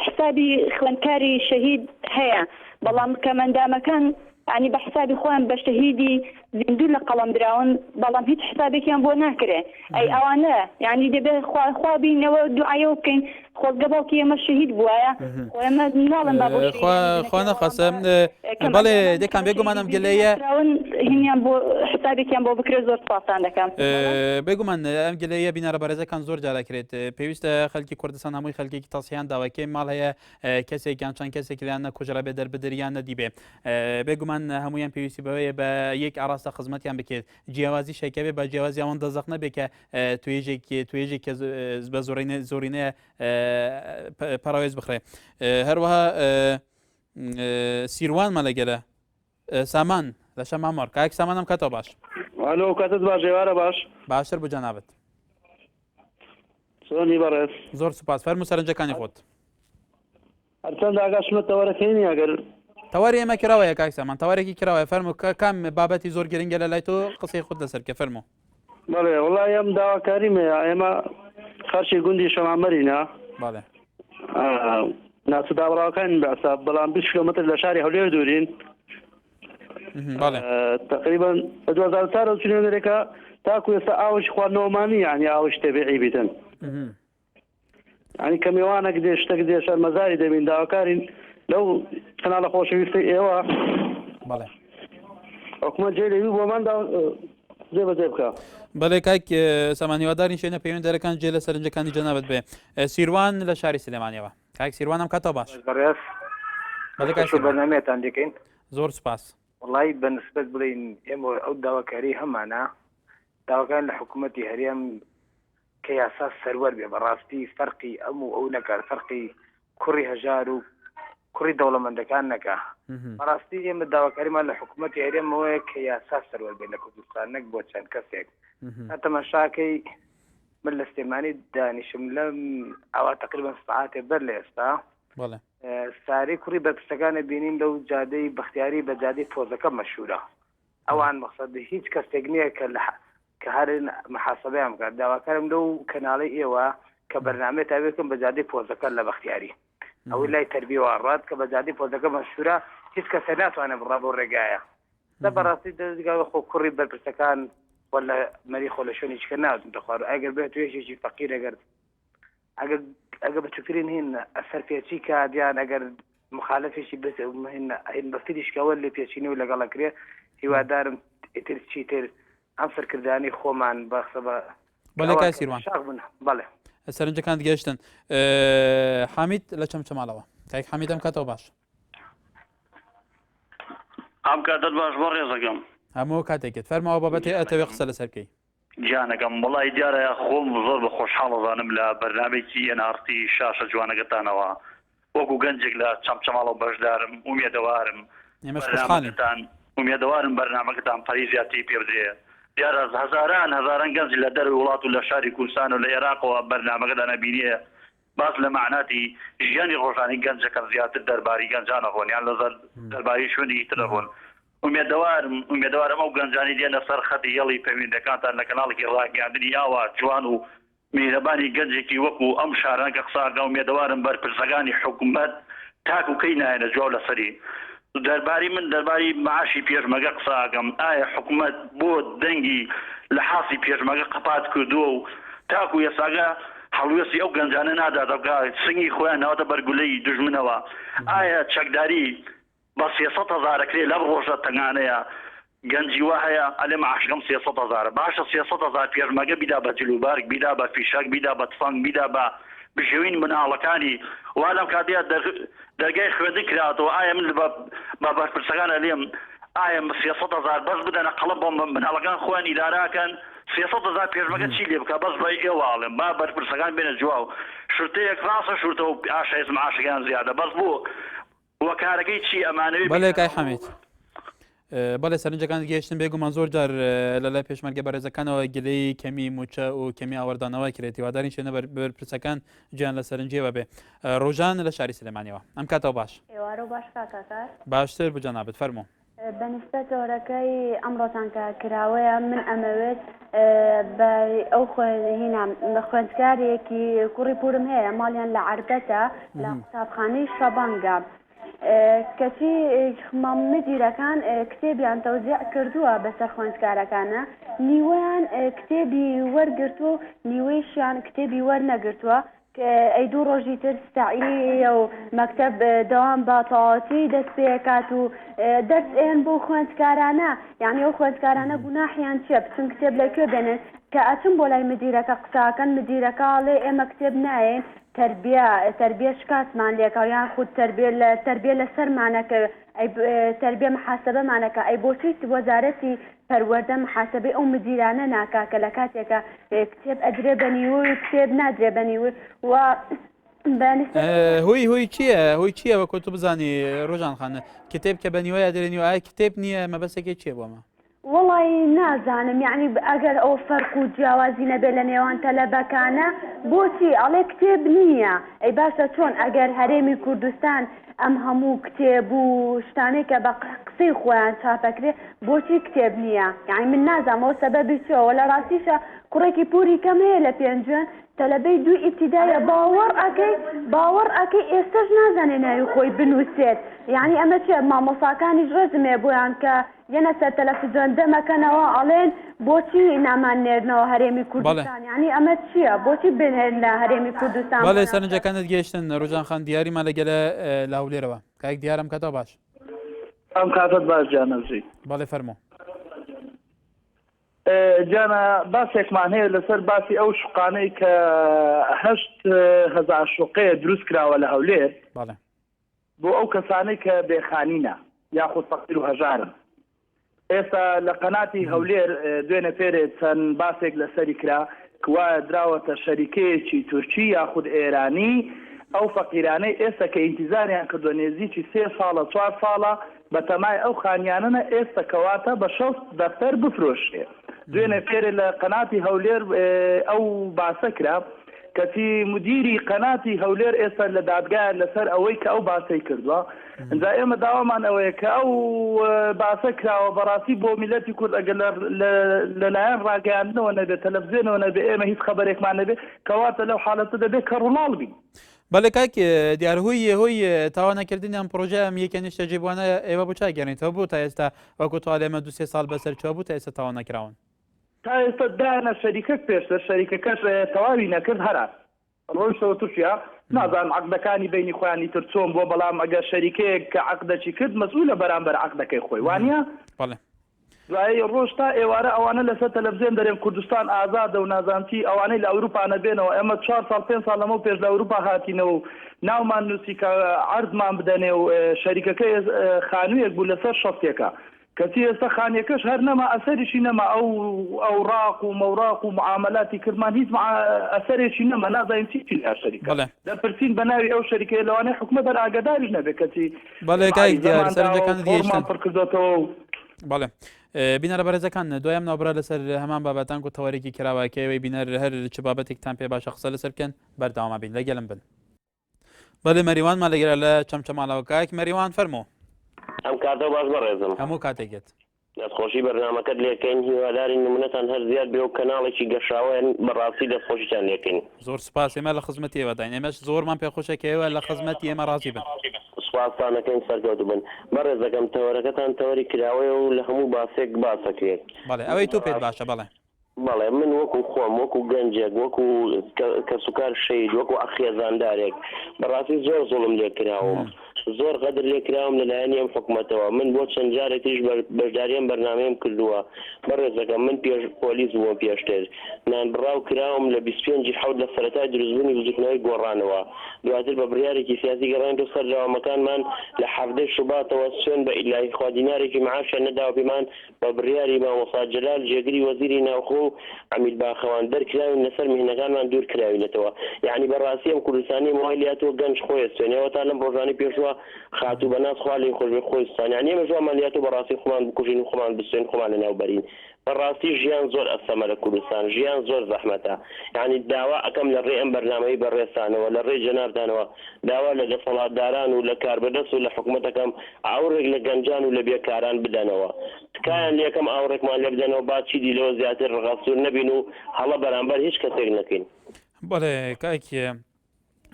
حسابی خوێندکاری شەهید هەیە بەڵام کەمئەندامەکان یانی بە حسابی خۆیان بە شەهیدی زیندوو لە قەڵەم دراون بەڵام هیچ حسابێکیان بۆ ناکرێ ئەی ئەوانە یانی دەبێ خوا خوا بینەوە دوعایەوە بکەین خۆزگە باوکی ئێمە شەهید بوایە خۆ ئێمە ناڵێن با بۆ خوا شەهیدانی خوا نەکرێ بەڵام نەخواستە با کەم بەڵێ ئەندامانی دێکان کە بە بێگومان شەهیدی ئەم زیندوو گلەیە ناسراون هینیان بۆ حسابێکیان بۆ بکرێ زۆر سوپاستان دەکەم بەڵێ. بێگومان ئەم گلەیە بینەرە بەڕێزەکان زۆر جار ئەکرێت پێویستە خەلکی کوردستان هەمووی خەلکێکی تەسیان داوە کێ ماڵ هەیە کەسێک یان چەند کەسێک لیان نەکوژرابێ دەربدر یان نەدیبێ بێگومان هەمویان پێویستی بەوەیە بە یەک ئاراستە. ڕاستە خزمەتیان بکرێت جیاوازی شەکە بێ بە جیاوازی ئەوەندە زەق نەبێ کە توێژێک توێژێک کە بە زۆرینە زۆرینەیە پەراوێز بخرێ هەروەها سیروانمان لەگەلە سامان لە شەمامەڕ کاک سامان ئەم کاتەوە باش. ئەلۆ کاتت باش ئێوارە باش. باشتر بوو جەنابت. چۆنی بەڕێز؟ زۆر سوپاس فەرموو سەرنجەکانی خۆت. هەرچەند ئاگاشم لە تەوەرەکەی نییە گەر تەوەری ئێمە کراوەیە کاک سامان تەوەرێکی کراوەیە فەرموو کام بابەتی زۆر گرنگە لە لای تۆ قسەی خۆت لەسەر بکە فەرموو. بەڵێ وەڵای ئەم داواکاریم هەیە ئێمە خەڵکی گوندی شەمامەرینە. بەڵێ. ناوچە دابڕاوەکانین بە حساب بەڵام 20 کیلۆمەتر لە شاری هەولێر دوورین. بەڵێ. تقریبا لە 2004 چوینە دەرێکە تاکو ئێستا ئاوش خواردنەوەمانی یعنی ئاوش تەبیعی بیتن. یانی کە مێوانەک دێ شتەک دێ شەرمەزاری دەبین داواکارین لەو کەناڵە خۆشەویستەی ئێوە بەڵێ حکومەت جێ لەوی بۆمان دا جێ بەجێ بکە. بەڵێ کاک سامان هیوادارین شوێنە پەیوەنددارەکان جێ لە سەرنجەکانی جەنابت بێ سیروان لە شاری سلێمانیەوە کاک سیروان ئەم کاتەوە باش بەڕێز بەڵێ کاک سیروان بەرنامەیەتان دەکەین زۆر سوپاس. وەڵایی بە نسبەت بڵێین ئێمە ئەو داواکاری هەمانە داواکان لە حکوومەتی هەرێم کە یاسا سەروەر بێ بەڕاستی فەرقی ئەم و ئەو نەکات فەرقی کوڕی هەژار و کوڕی دەوڵەمەندەکان نەکا بەڕاستی ئێمە داواکاریمان لە حکوومەتی هەرێمەوەیە کە یاسا سەروەر بێت لە کوردستان نەک بۆ چەند کەسێک تا تەماشاکەی من لە سلێمانی دانیشم لەم ئەوە تقریبا سعاتێ بەر لە ئێستا ساری کوڕی بەرپرسەکانە بینیم لەو جادەی بەختیاری بە جادەی پۆزەکە مەشهورە ئەوان مەقسەد هیچ کەسێک نییە کە لە کە هەر محاسبەیان بکات داواکارم لەو کەناڵی ئێوە کە بەرنامەی تابێکم بە جادەی پۆزەکە لە بەختیاری ئەوەی لای تربیەوە ڕات کە بە جادەی پۆزەکە مەشهورە هیچ کەسێ ناتوانێت بڕا بۆ ڕێگایە لە بەڕاستی دەستگا خۆ کوڕی بەرپرسەکان خۆ لە مەری خۆ لە شوێنی چکە ناوتن دەخوارد ئەگەر بێت توێژێکی فەقیر ئەگەر ئەگەر ئەگەر بچووکترین هین سەرپێچی کات یان ئەگەر مخالفێکی بس هین هین بەسیریش کەوە لێ پێچینەوە لەگەڵ ئەکرێ هیوادارم ئیتر چیتر ئەم سەرکردانەی خۆمان بەخسە بە بەڵێ کاک سیروان شاخ بن بەڵێ سەرنجەکانت گەیشتن حامید لە چەمچەماڵەوە کاک حامید ئەم کاتەوە باش ئەم کاتت باش بەڕێزەکەم هەموو کاتێکت فەرماوە بابەتێ ئەتەوێ قسە لەسەر بکەی گیانەکەم وەڵایی دیارە خۆم زۆر بە خۆشحاڵ ئەزانم لە بەرنامەیەکی ئێن ئاڕ تی شاشە جوانەکەتانەوە وەکو گەنجێک لە چەمچەماڵەوە بەشدارم ئومێدەوارم ئێمەش خۆشحاڵین. بەرنامەکەتان ئومێدەوارم بەرنامەکەتان پەرەی زیاتری پێ بدرێ دیارە هەزاران هەزاران گەنج لە دەرەوەی وڵات و لە شاری کوردستان و لە ئێراقەوە بەرنامەکەتان ئەبینێ باس لە مەعناتی ژیانی ڕۆژانەی گەنجەکەن زیاتر دەرباری گەنجان ئەڕۆن یان لە دەرباری شوێنێکی تر ئەڕۆن ئومێدەوارم ئومێدەوارم ئەو گەنجانەی دێنە سەر خەتی هێڵی پەیوەندەکانتان لە کەناڵێکی ڕاگەیاندنی ئاوا جوان و میهرەبانی گەنجێکی وەکو ئەم شاران کە قسە ئەکا ئومێدەوارم بەرپرسەکانی حکومەت تاکو کەی نایەنە جواو لەسەری دەرباری من دەرباری معاشی پێشمەگە قسە ئەکەم ئایا حکومەت بۆ دەنگی لە حاسی پێشمەگە قەپات کردووە و تاکو ئێستاکە هەڵوێستی ئەو گەنجانە ناداتەوە کە سنگی خۆیان ناوەتە بەر گولەی دوژمنەوە ئایا چەکداری بە 300 هەزار ئەکرێ لەم ڕۆژە تەنگانەیە گەنجی وا هەیە ئەلێ معاشەکەم 300 هەزارە باشە 300 هەزار پێشمەگە بیدا بە جل و بەرگ بیدا بە فیشەک بیدا بە تفەنگ بیدا بە بژێوین مناڵەکانی وا لەم کاتەیا دەرگای خوێندن کراوەتەوە ئایا من بە بە بەرپرسەکان ئەلێم ئایا 300 هەزار بەس بدەنە قەڵەم بۆ مناڵەکان خۆیان ئیدارە ئەکەن 300 هەزار پێشمەگە چی لێ بکا بەس بە ئێوە ئەڵێم با بەرپرسەکان بێنە جواو شورتەیەک ڕاستە شورتە و ئاشایست معاشەکەیان زیادە بەس بۆ هۆکارەکەی چی ئەمانەوێ بەڵێ کاک حەمید بەڵێ سەرنجەکان گەیشتن بێگومان زۆر جار لە لای پێشمەرگە بەڕێزەکانەوە گلەی کەمی موچە و کەمی ئاوەردانەوە کرێت هیوادارین شوێنە بەرپرسەکان گیان لە سەرنجیەوە بێ ڕۆژان لە شاری سلێمانیەوە ئەم کاتەوە باش ئێوارە باش کاکاکار باشتر بوو جەنابت فەرموو بە نیسبەت تۆرەکەی ئەمڕۆتان کە کراوەیە من ئەمەوێت بە ئەو هینا خوێندکارێکی کوڕی پورم هەیە ماڵیان لە عەربەتە لە قوتابخانەی شەبەنگە کەچی مدیرەکان کتێبیان تەوزیع کردووە بەسەر خوێندکارەکانە نیوەیان کتێبی وەرگرتووە و نیوەیشیان کتێبی وەرنەگرتووە ئەی دوو ڕۆژی تر سەعییە و مەکتەب دەوام بە تەواوەتی دەست پێکات و دەرس ئێن بۆ خوێندکارانە یعنی ئەو خوێندکارانە گوناحیان چییە بچن کتێب لە کوێ بێنن کە ئەچن بۆ لای مدیرەکە قساکەن مدیرەکە ئەڵێ ئێمە کتێب نایەین تەربیە تەربیە شکاتمان لێکا یان خود تەربیە لە تەربیە لەسەرمانە کە ئەی تەربیە محاسبەمانەکە ئەی بۆچی وەزارەتی. پەروەردە محاسەبەی ئەو مدیرانە ناکا کە لە کاتێکا کتێب ئەدرێ بە نیوەی و کتێب نادرێ بە نیوەی و بە نسبەت هۆی هۆی چییە هۆی چییە وەکۆ تو بزانی ڕۆژان خان کتێب کە بە نیوەی ئەدرێ نیوە ئایا کتێب نییە مەبەستێکی چییە بۆ ئەمە؟ وەڵایی نازانم یەعنی ئەگەر ئەو فەرق و جیاوازی نەبێ لە نێوان تەلەبەکانە بۆچی ئەڵێ کتێب نییە ئەی باشە چۆن ئەگەر هەرێمی کوردستان ئەم هەموو کتێب و شتانەی کە بە قسەی خۆیان چاپەکرێ بۆچی کتێب نییە یەعنی من نازانم ئەوە سەبەبی چیە وە لە ڕاستیشا کوڕێکی پوری کەم هەیە لە پێنجوێن تەلەبەی دووی ئیبتیدایە باوەڕ ئەکەی باوەڕ ئەکەی ئێستەش نازانێ ناوی خۆی بنوسێت یەعنی ئەمە چیە مامۆساکانیش ڕێزم هەیە بۆیان کە یەنە سەر تەلەفزیۆن دەمەکەنەوە ئەڵێن بۆچی نامان نێرنەوە هەرێمی کوردستان یانی ئەمە چییە بۆچی بنێرنە هەرێمی کوردستان بەڵێ سەرنجەکانت گەیشتن ڕۆژان خان دیاریمان لەگەلە لە هەولێرەوە کاک دیارم کاتەوە باش ئەم کاتت باش جانەزی بەڵێ فەرموو جانە باسێکمان هەیە لەسەر باسی ئەو شقانەی کە 8هزار شوقەیە دروست کراوە لە هەولێر بەڵێ بۆ ئەو کەسانەی کە بێ خانینە یاخود فەقیر و هەژارن. ئێستا لە قەناتی هەولێر دوێنێ پێرێ چەند باسێک لەسەری کرا کوا دراوەتە شەریکەیەکی تورکی یاخود ئێرانی ئەو فەقیرانەی ئێستا کە ئینتیزاریان کردوە نێزیکی سێ ساڵە چوار ساڵە بەتەمای ئەو خانیانەنە ئێستا کەواتە بە شەست دەفتەر بفرۆشرێ. دوێنێ پێرێ لە قەناتی هەولێر ئەو باسە کرا. کەچی مدیری قەناتی هەولێر ئێستا لە دادگایە لەسەر ئەوەی کە ئەو باسەی کردوە ئینجا ئێمە داوامان ئەوەیە کە ئەو باسە کراوە بەڕاستی بۆ میللەتی کورد ئەگەر لەلایەن ڕاگەیاندنەوە نەبێت تەلەفزیۆنەوە نەبێت ئێمە هیچ خەبەرێکمان نەبێت کەواتە لەو حالەتە دەبێت کەڕوڵاڵ بین. بەڵێ کاک دیار هۆی هۆی تاوانەکردنی ئەم پڕۆژەیە ئەم یەکە نیشتەجێبووانە ئێوە بۆ چاگەڕێنیتەوە بۆ تا ئێستا وەکو تۆ ئەڵێ ئەمە دوو سێ ساڵ بەسەر چووە بۆ تا ئێستا تەواو نەکراون؟ تا ئێستا دایانە شەریکەک پێشتر شەریکەکەش تەواوی نەکرد هەرات ڕۆیشتەوە تورکیا نازانم عەقدەکانی بەینی خۆیان ئیتر چۆن بووە بەڵام ئەگەر شەریکەیەک کە عەقدەکی کرد مەسئولە بەرامبەر عەقدەکەی خۆی وانیە؟ بەڵێ. دوایی ڕۆژ تا ئێوارە ئەوانە لەسەر تەلەفزیۆن دەرێن کوردستان ئازادە و نازانم چی ئەوانەی لە ئەوروپا نەبێنەوە ئێمە چوار ساڵ پێنج ساڵ لەمەو پێش لە ئەوروپا هاتینەوە و ناومان نووسی کە عەرزمان بدەنێ و شەریکەکە خانوویەک بوو لەسەر شەستێکە کەچی ئێستا خانیەکەش هەر نەما ئەسەریشی نەما ئەو ئەوڕاق و مەوراق و معامەلاتی کردمان هیچ ئەسەرێکی نەما نازانین چی چی لە شەریکە بەڵێ. دەپرسین بە ناوی ئەو شەریکەیە لەوانەیە حکومەت هەر ئاگاداریش نەبێ کەچی بەڵێ کاک دیار ئەمە سەرنجەکانت فۆڕمان گەیشتن. پڕ کردۆتەوە و. بەڵێ بینەرە بەڕێزەکان دوای ئەم ناوبرا لەسەر هەمان بابەتان کو تەوەرێکی کراوە کە ئێوەی بینەر هەر چ بابەتێکتان پێ باشە قسە لەسەر بکەن بەردەوامە بین لەگەلم بن. بەڵێ مەریوانمان لەگەرە لە چەمچەماڵەوە کاک مەریوان فەرموو. ئەم کاتەو باش بەڕێزم. هەموو کاتێکت. دەستخۆشی بەرنامەکەت لێکەین هیوادارین نمونەتان هەر زیاد بێ و کەناڵێکی گەشاوەن بەڕاستی دەستخۆشیتان لێکەین. زۆر سوپاس ئێمە لە خزمەتی ئێوەداین ئێمەش زۆرمان پێخۆشە کە ئێوە لە خزمەتی ئێمە ڕازی بن. سوپاستان ئەکەین سەرکەوتوو بن. بەڕێزەکەم تەوەرەکەتان تەوەری کراوەیە و لە هەموو باسێک باس ئەکرێت. بەڵێ ئەوەی تۆ پێت باشە بەڵێ. بەڵێ من وەکو خۆم وەکو گەنجێک وەکو کەسوکار شەهید وەکو خێزاندارێک بەڕاستی زۆر زوڵم لێکراوم زۆر غەدر لێکراوم لەلایەنی ئەم حکومەتەوە من بۆ چەند جارێک تریش بەشداری ئەم بەرنامەیەم کردووە بەڕێزەکەم من پێش پۆلیس بووم پێشتر نانبڕاو کراوم لە 25 ی حەوت لە سەرەتای دروستبوونی بزوتنەوەی گۆڕانەوە دواتر بە بڕیارێکی سیاسی گەڕاینەوە سەر دەوامەکانمان لە حەڤدەی شوباتەوە سوێن بە ئیلاهی خوا دینارێکی معاشیان نەداوە پێمان بە بڕیاری مامۆستا جەلال جێگری وەزیری ناوخۆ و عەمید باخەوان دەرکراوین لەسەر میهنەکانمان دوور کراوینەتەوە یەعنی بە ڕاستی ئەم کوردستانیە وای لێهاتووە گەنج خۆی ئەستوێنێ ئەوەتا لەم ڕۆژانەی پێشووە خاتوو بەناز خوا لێی خۆش بێ خۆی سوتان یەعنی ئێمەش وامان لێهاتووە بە ڕاستی خۆمان بکوژین و خۆمان بسوێن خۆمان لەناو بەرین بە ڕاستی ژیان زۆر ئەستەمە لە کوردستان ژیان زۆر زەحمەتە یەعنی داوا ئەکەم لە ڕێی ئەم بەرنامەی بەڕێزتانەوە لە ڕێی جەنابتانەوە داوا لە دەسەڵاتداران و لە کاربەدەست و لە حکومەت ئەکەم ئاوڕێک لە گەنجان و لە بێکاران بدەنەوە. تکایان لێکەم ئاوڕێکمان لێ بدەنەوە با چیدی لەوە زیاتر ڕقەسوور نەبین و هەڵە بەرامبەر هیچ کەسێک نەکەین. بەڵێ کاک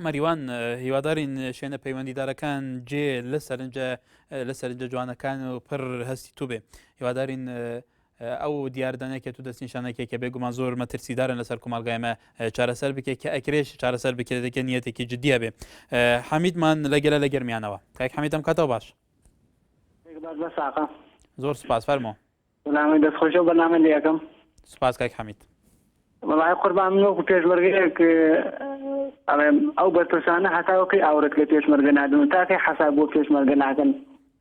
مەریوان هیوادارین شوێنە پەیوەندیدارەکان جێ لە سەرنجە لە سەرنجە جوانەکان و پڕ هەستی تو بێ هیوادارین ئەو دیاردانە کە تو دەستنیشانەکەی کە بێگومان زۆر مەترسیدارن لەسەر کۆمەڵگای ئێمە چارەسەر بکەیت کە ئەکرێش چارەسەر بکرێت کە نیەتێکی جدیە بێ حەمیدمان لەگەلە لە گەرمیانەوە کاک حەمید ئەم کاتەوە باش زۆر سپاس فەرمۆ بەنامەی دەستخۆشی و بەنامە لێ یەکەم سپاس کاک حەمید وەڵای قوربان من وەکو پێشمەرگەیەک ئەڵێم ئەو بەرپرسانە هەتاوەکەی ئاورێک لە پێشمەرگە نادن و تاکەی حەساب بۆ پێشمەرگە ناکەن.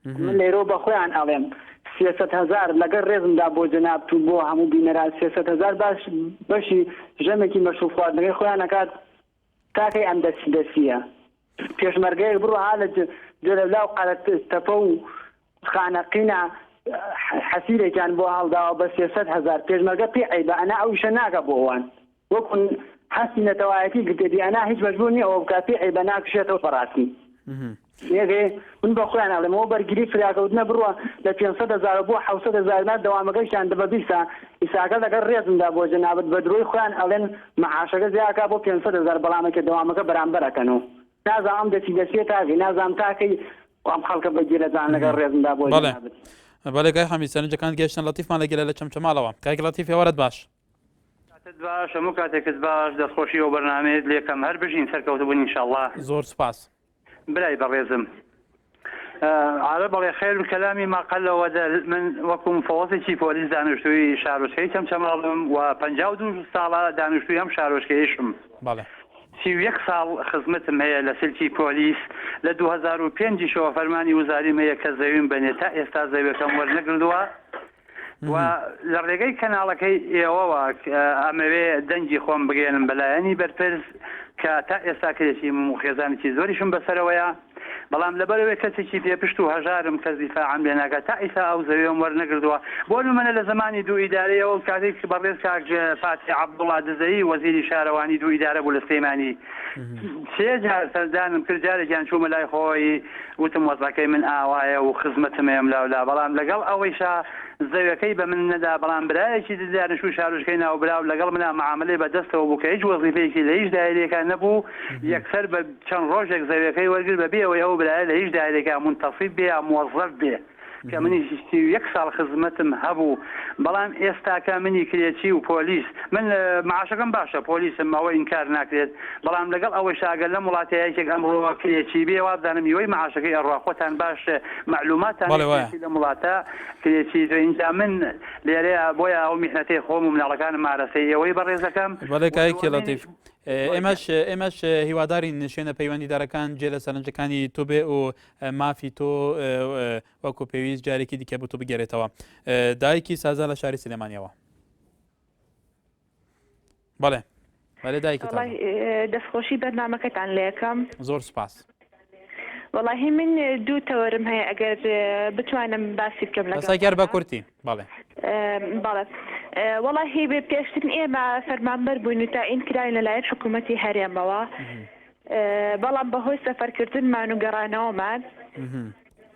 من لێرەوە بە خۆیان ئەڵێم 300 هەزار لەگەر ڕێزمدا بۆ جەنابت و بۆ هەموو بینەران 300 هەزار باش بەشی ژەمێکی مەشروب خواردنەکەی خۆیان ئەکات تاکەی ئەم دەستی دەستیە پێشمەرگەیەک بڕۆ ها لە جەلەولا و قەرەتەپە و خانەقینە حەسیرێکیان بۆ هەڵداوە بە 300 هەزار پێشمەرگە پێ عەیبە ئەنا ئەو ئیشە ناکا بۆ ئەوان وەکو هەستی نەتەوایەتی گرتێتی ئەنا هیچ مەجبور نیە ئەوە بکات پێ عەیبە ناکشێتەوە بەڕاستی نێگەی من بە خۆیان ئەڵێم ئەوە بەرگری فریاکەوتنە بڕوا لە 500 هەزارەوە بۆ 700 هەزار نا دەوامەکەشیان دە بە بیسا ئیساکە لەگەڵ ڕێزمدا بۆ جەنابت بە درۆی خۆیان ئەڵێن مەعاشەکە زیاکا بۆ 500 هەزار بەڵامەکە دەوامەکە بەرامبەر ئەکەن و نازانم ئەم دەچی دەچێ تاکەی نازانم تاکەی ئەم خەڵکە بە گێلەجان لەگەڵ ڕێزمدا بۆ بەڵێ جەنابت. بەڵێ کاک حەمید سەرنجەکانت گەیشتن لەتیفمان لە گێلە لە چەمچەماڵەوە کاک لەتیف ئێوارەت باش. کاتت باش هەموو کاتێکت باش دەستخۆشی ئەو بەرنامەیەت لێکەم هەر بژین سەرکەوتوبن انشاللە. زۆر سوپاس. برای بەڕێزم عارەب ئەڵێ خیر الکلام ما قل ودل من وەکو مفەوەزێکی پۆلیس دانیشتووی شارۆچکەی چەمچەماڵم و 52 ساڵە دانیشتووی ئەم شارۆچکەیەشم. بەڵێ. 31 ساڵ خزمەتم هەیە لە سلکی پۆلیس لە 2005 یشەوە فەرمانی وزاریم هەیە کە زەویم بەنێ تا ئێستا زەویەکەم وەرنەگردووە و لە ڕێگەی کەناڵەکەی ئێوەوە ئەمەوێ دەنگی خۆم بگەیەنم بە لایەنی بەرپرس کە تا ئێستا کرێچیم و خێزانێکی زۆریشم بەسەرەوەیە بەڵام لەبەرئەوەی کەسێکی پێپشت و هەژارم کەس دیفاعم لێ ناکات تا ئیستا ئەو زەویەم وەرنەگردووە بۆ نمونە لە زەمانی دوو ئیدارەیەوە و کاتێک بەڕێز کاک فاتیح عەبدوڵا دزەیی وەزیری شارەوانی دوو ئیدارە بوو لە سلێمانی سێ جار سەردانم کرد جارێکیان چوومە لای خۆی وتم وەزعەکەی من ئاوایە و خزمەتم هەیە ئەملاولا بەڵام لەگەڵ ئەوەیشا زەویەکەی بە من نەدا بەڵام برایەکی دی دانیشتووی شارۆچکەی ناوبراو لەگەڵ منا معامەلەی بە دەستەوە بوو کە هیچ وەزیفەیەکی لە هیچ دایرەیەکا نەبوو یەکسەر بە چەند ڕۆژێک زەویەکەی وەرگرت بە بێ ئەوەی ئەو برایە لە هیچ دایرەیەکا مونتەسیب بێ یا موەزەف بێ. کە منیش 31 ساڵ خزمەتم هەبوو بەڵام ئێستاکە منی کرێچی و پۆلیس من معاشەکەم باشە پۆلیسم ئەوە ئینکار ناکرێت بەڵام لەگەڵ ئەوەیشا ئەگەر لەم وڵاتە یەکێک ئەمڕۆ کرێچی بێ وابزانم نیوەی معاشەکەی ئەڕوا خۆتان باش مەعلوماتان بەڵێ وایە. کرێچی لەم وڵاتە کرێچی زۆر ئینجا من لێرەیە بۆیە ئەو میحنەتەی خۆم و مناڵەکانم ئارەسەی ئێوەی بەڕێز دەکەم بەڵێ و کاک دووەمینیش لەتیف ئێمەش ئێمەش هیوادارین شوێنە پەیوەندیدارەکان جێ لە سەرنجەکانی تۆ بێ و مافی تۆ وەکو پێویست جارێکی دیکە بۆ تۆ بگەرێتەوە دایکی سازا لە شاری سلێمانیەوە بەڵێ بەێ دایکی دەستخۆشی بەرنمەکەتان لەکەم زۆر سپاس. وەڵاهی من دوو تەوەرم هەیە ئەگەر بتوانم باسی بکەم لەگەڵ بەسەگەر بە کورتی بەڵێ بەڵێ وەڵاهی پێشتر ئێمە فەرمانبەر بووین و تاین کراین لەلایەن حکوومەتی هەرێمەوە بەڵام بەهۆی سەفەرکردنمان و گەڕانەوەمان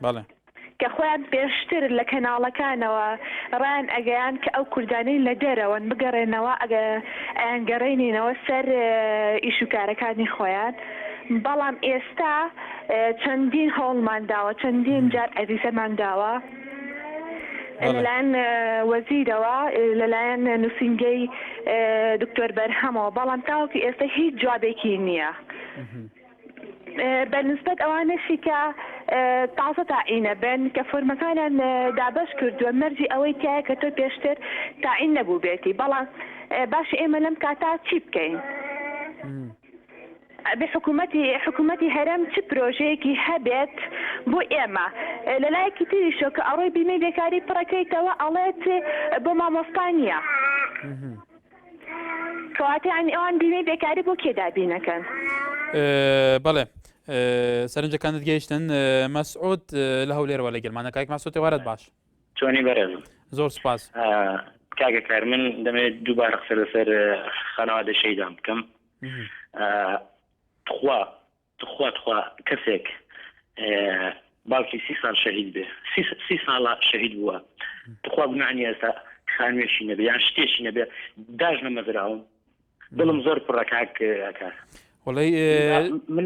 بەڵێ. کە خۆیان پێشتر لە کەناڵەکانەوە ڕایان ئەگەیاند کە ئەو کوردانەی لە دەرەوەن بگەڕێنەوە ئەیانگەڕێنینەوە سەر ئیش و کارەکانی خۆیان بەڵام ئێستا چەندین هەوڵمان داوە چەندین جار ئەریزەمان داوە لەلایەن وەزیرەوە لەلایەن نووسینگەی دکتۆر بەرهەمەوە بەڵام تاوەکو ئێستا هیچ جوابێکی نییە بە نسبەت ئەوانەشی کە تازە تاعینە بن کە فۆرمەکانیان دابەش کردووە مەرجی ئەوەی تایە کە تۆ پێشتر تاعین نەبووبێتی بەڵام باشە ئێمە لەم کاتا چی بکەین؟ ئەبێ حکوومەتی حکوومەتی هەرێم چ پرۆژەیەکی هەبێت بۆ ئێمە لەلایەکی تریشەوە کە ئەڕۆی بیمەی بێکاری پڕەکەیتەوە ئەڵێت بۆ مامۆستا نییە کەواتە یانی ئەوان بیمەی بێکاری بۆ کێ دابینەکەن؟ بەڵێ سەرنجەکانت گەیشتن مەسعود لە هەولێرەوە لەگەلمانە کاک مەسعود ئێوارەت باش. چۆنی بەرێزم؟ زۆر سوپاس. کاکە کار من دەمەوێت دووبارە قسە لەسەر خانەوادەی شەهیدان بکەم. تخوا تخوا تخوا کەسێک باوکی سی ساڵ شەهید بێ سی ساڵە شەهید بووە تخوا گوناح نیە ئێستا خانوێکی نەبێ یان شتێکی نەبێ داش نەمەزراوم دڵم زۆر پڕە کاک کار وڵی من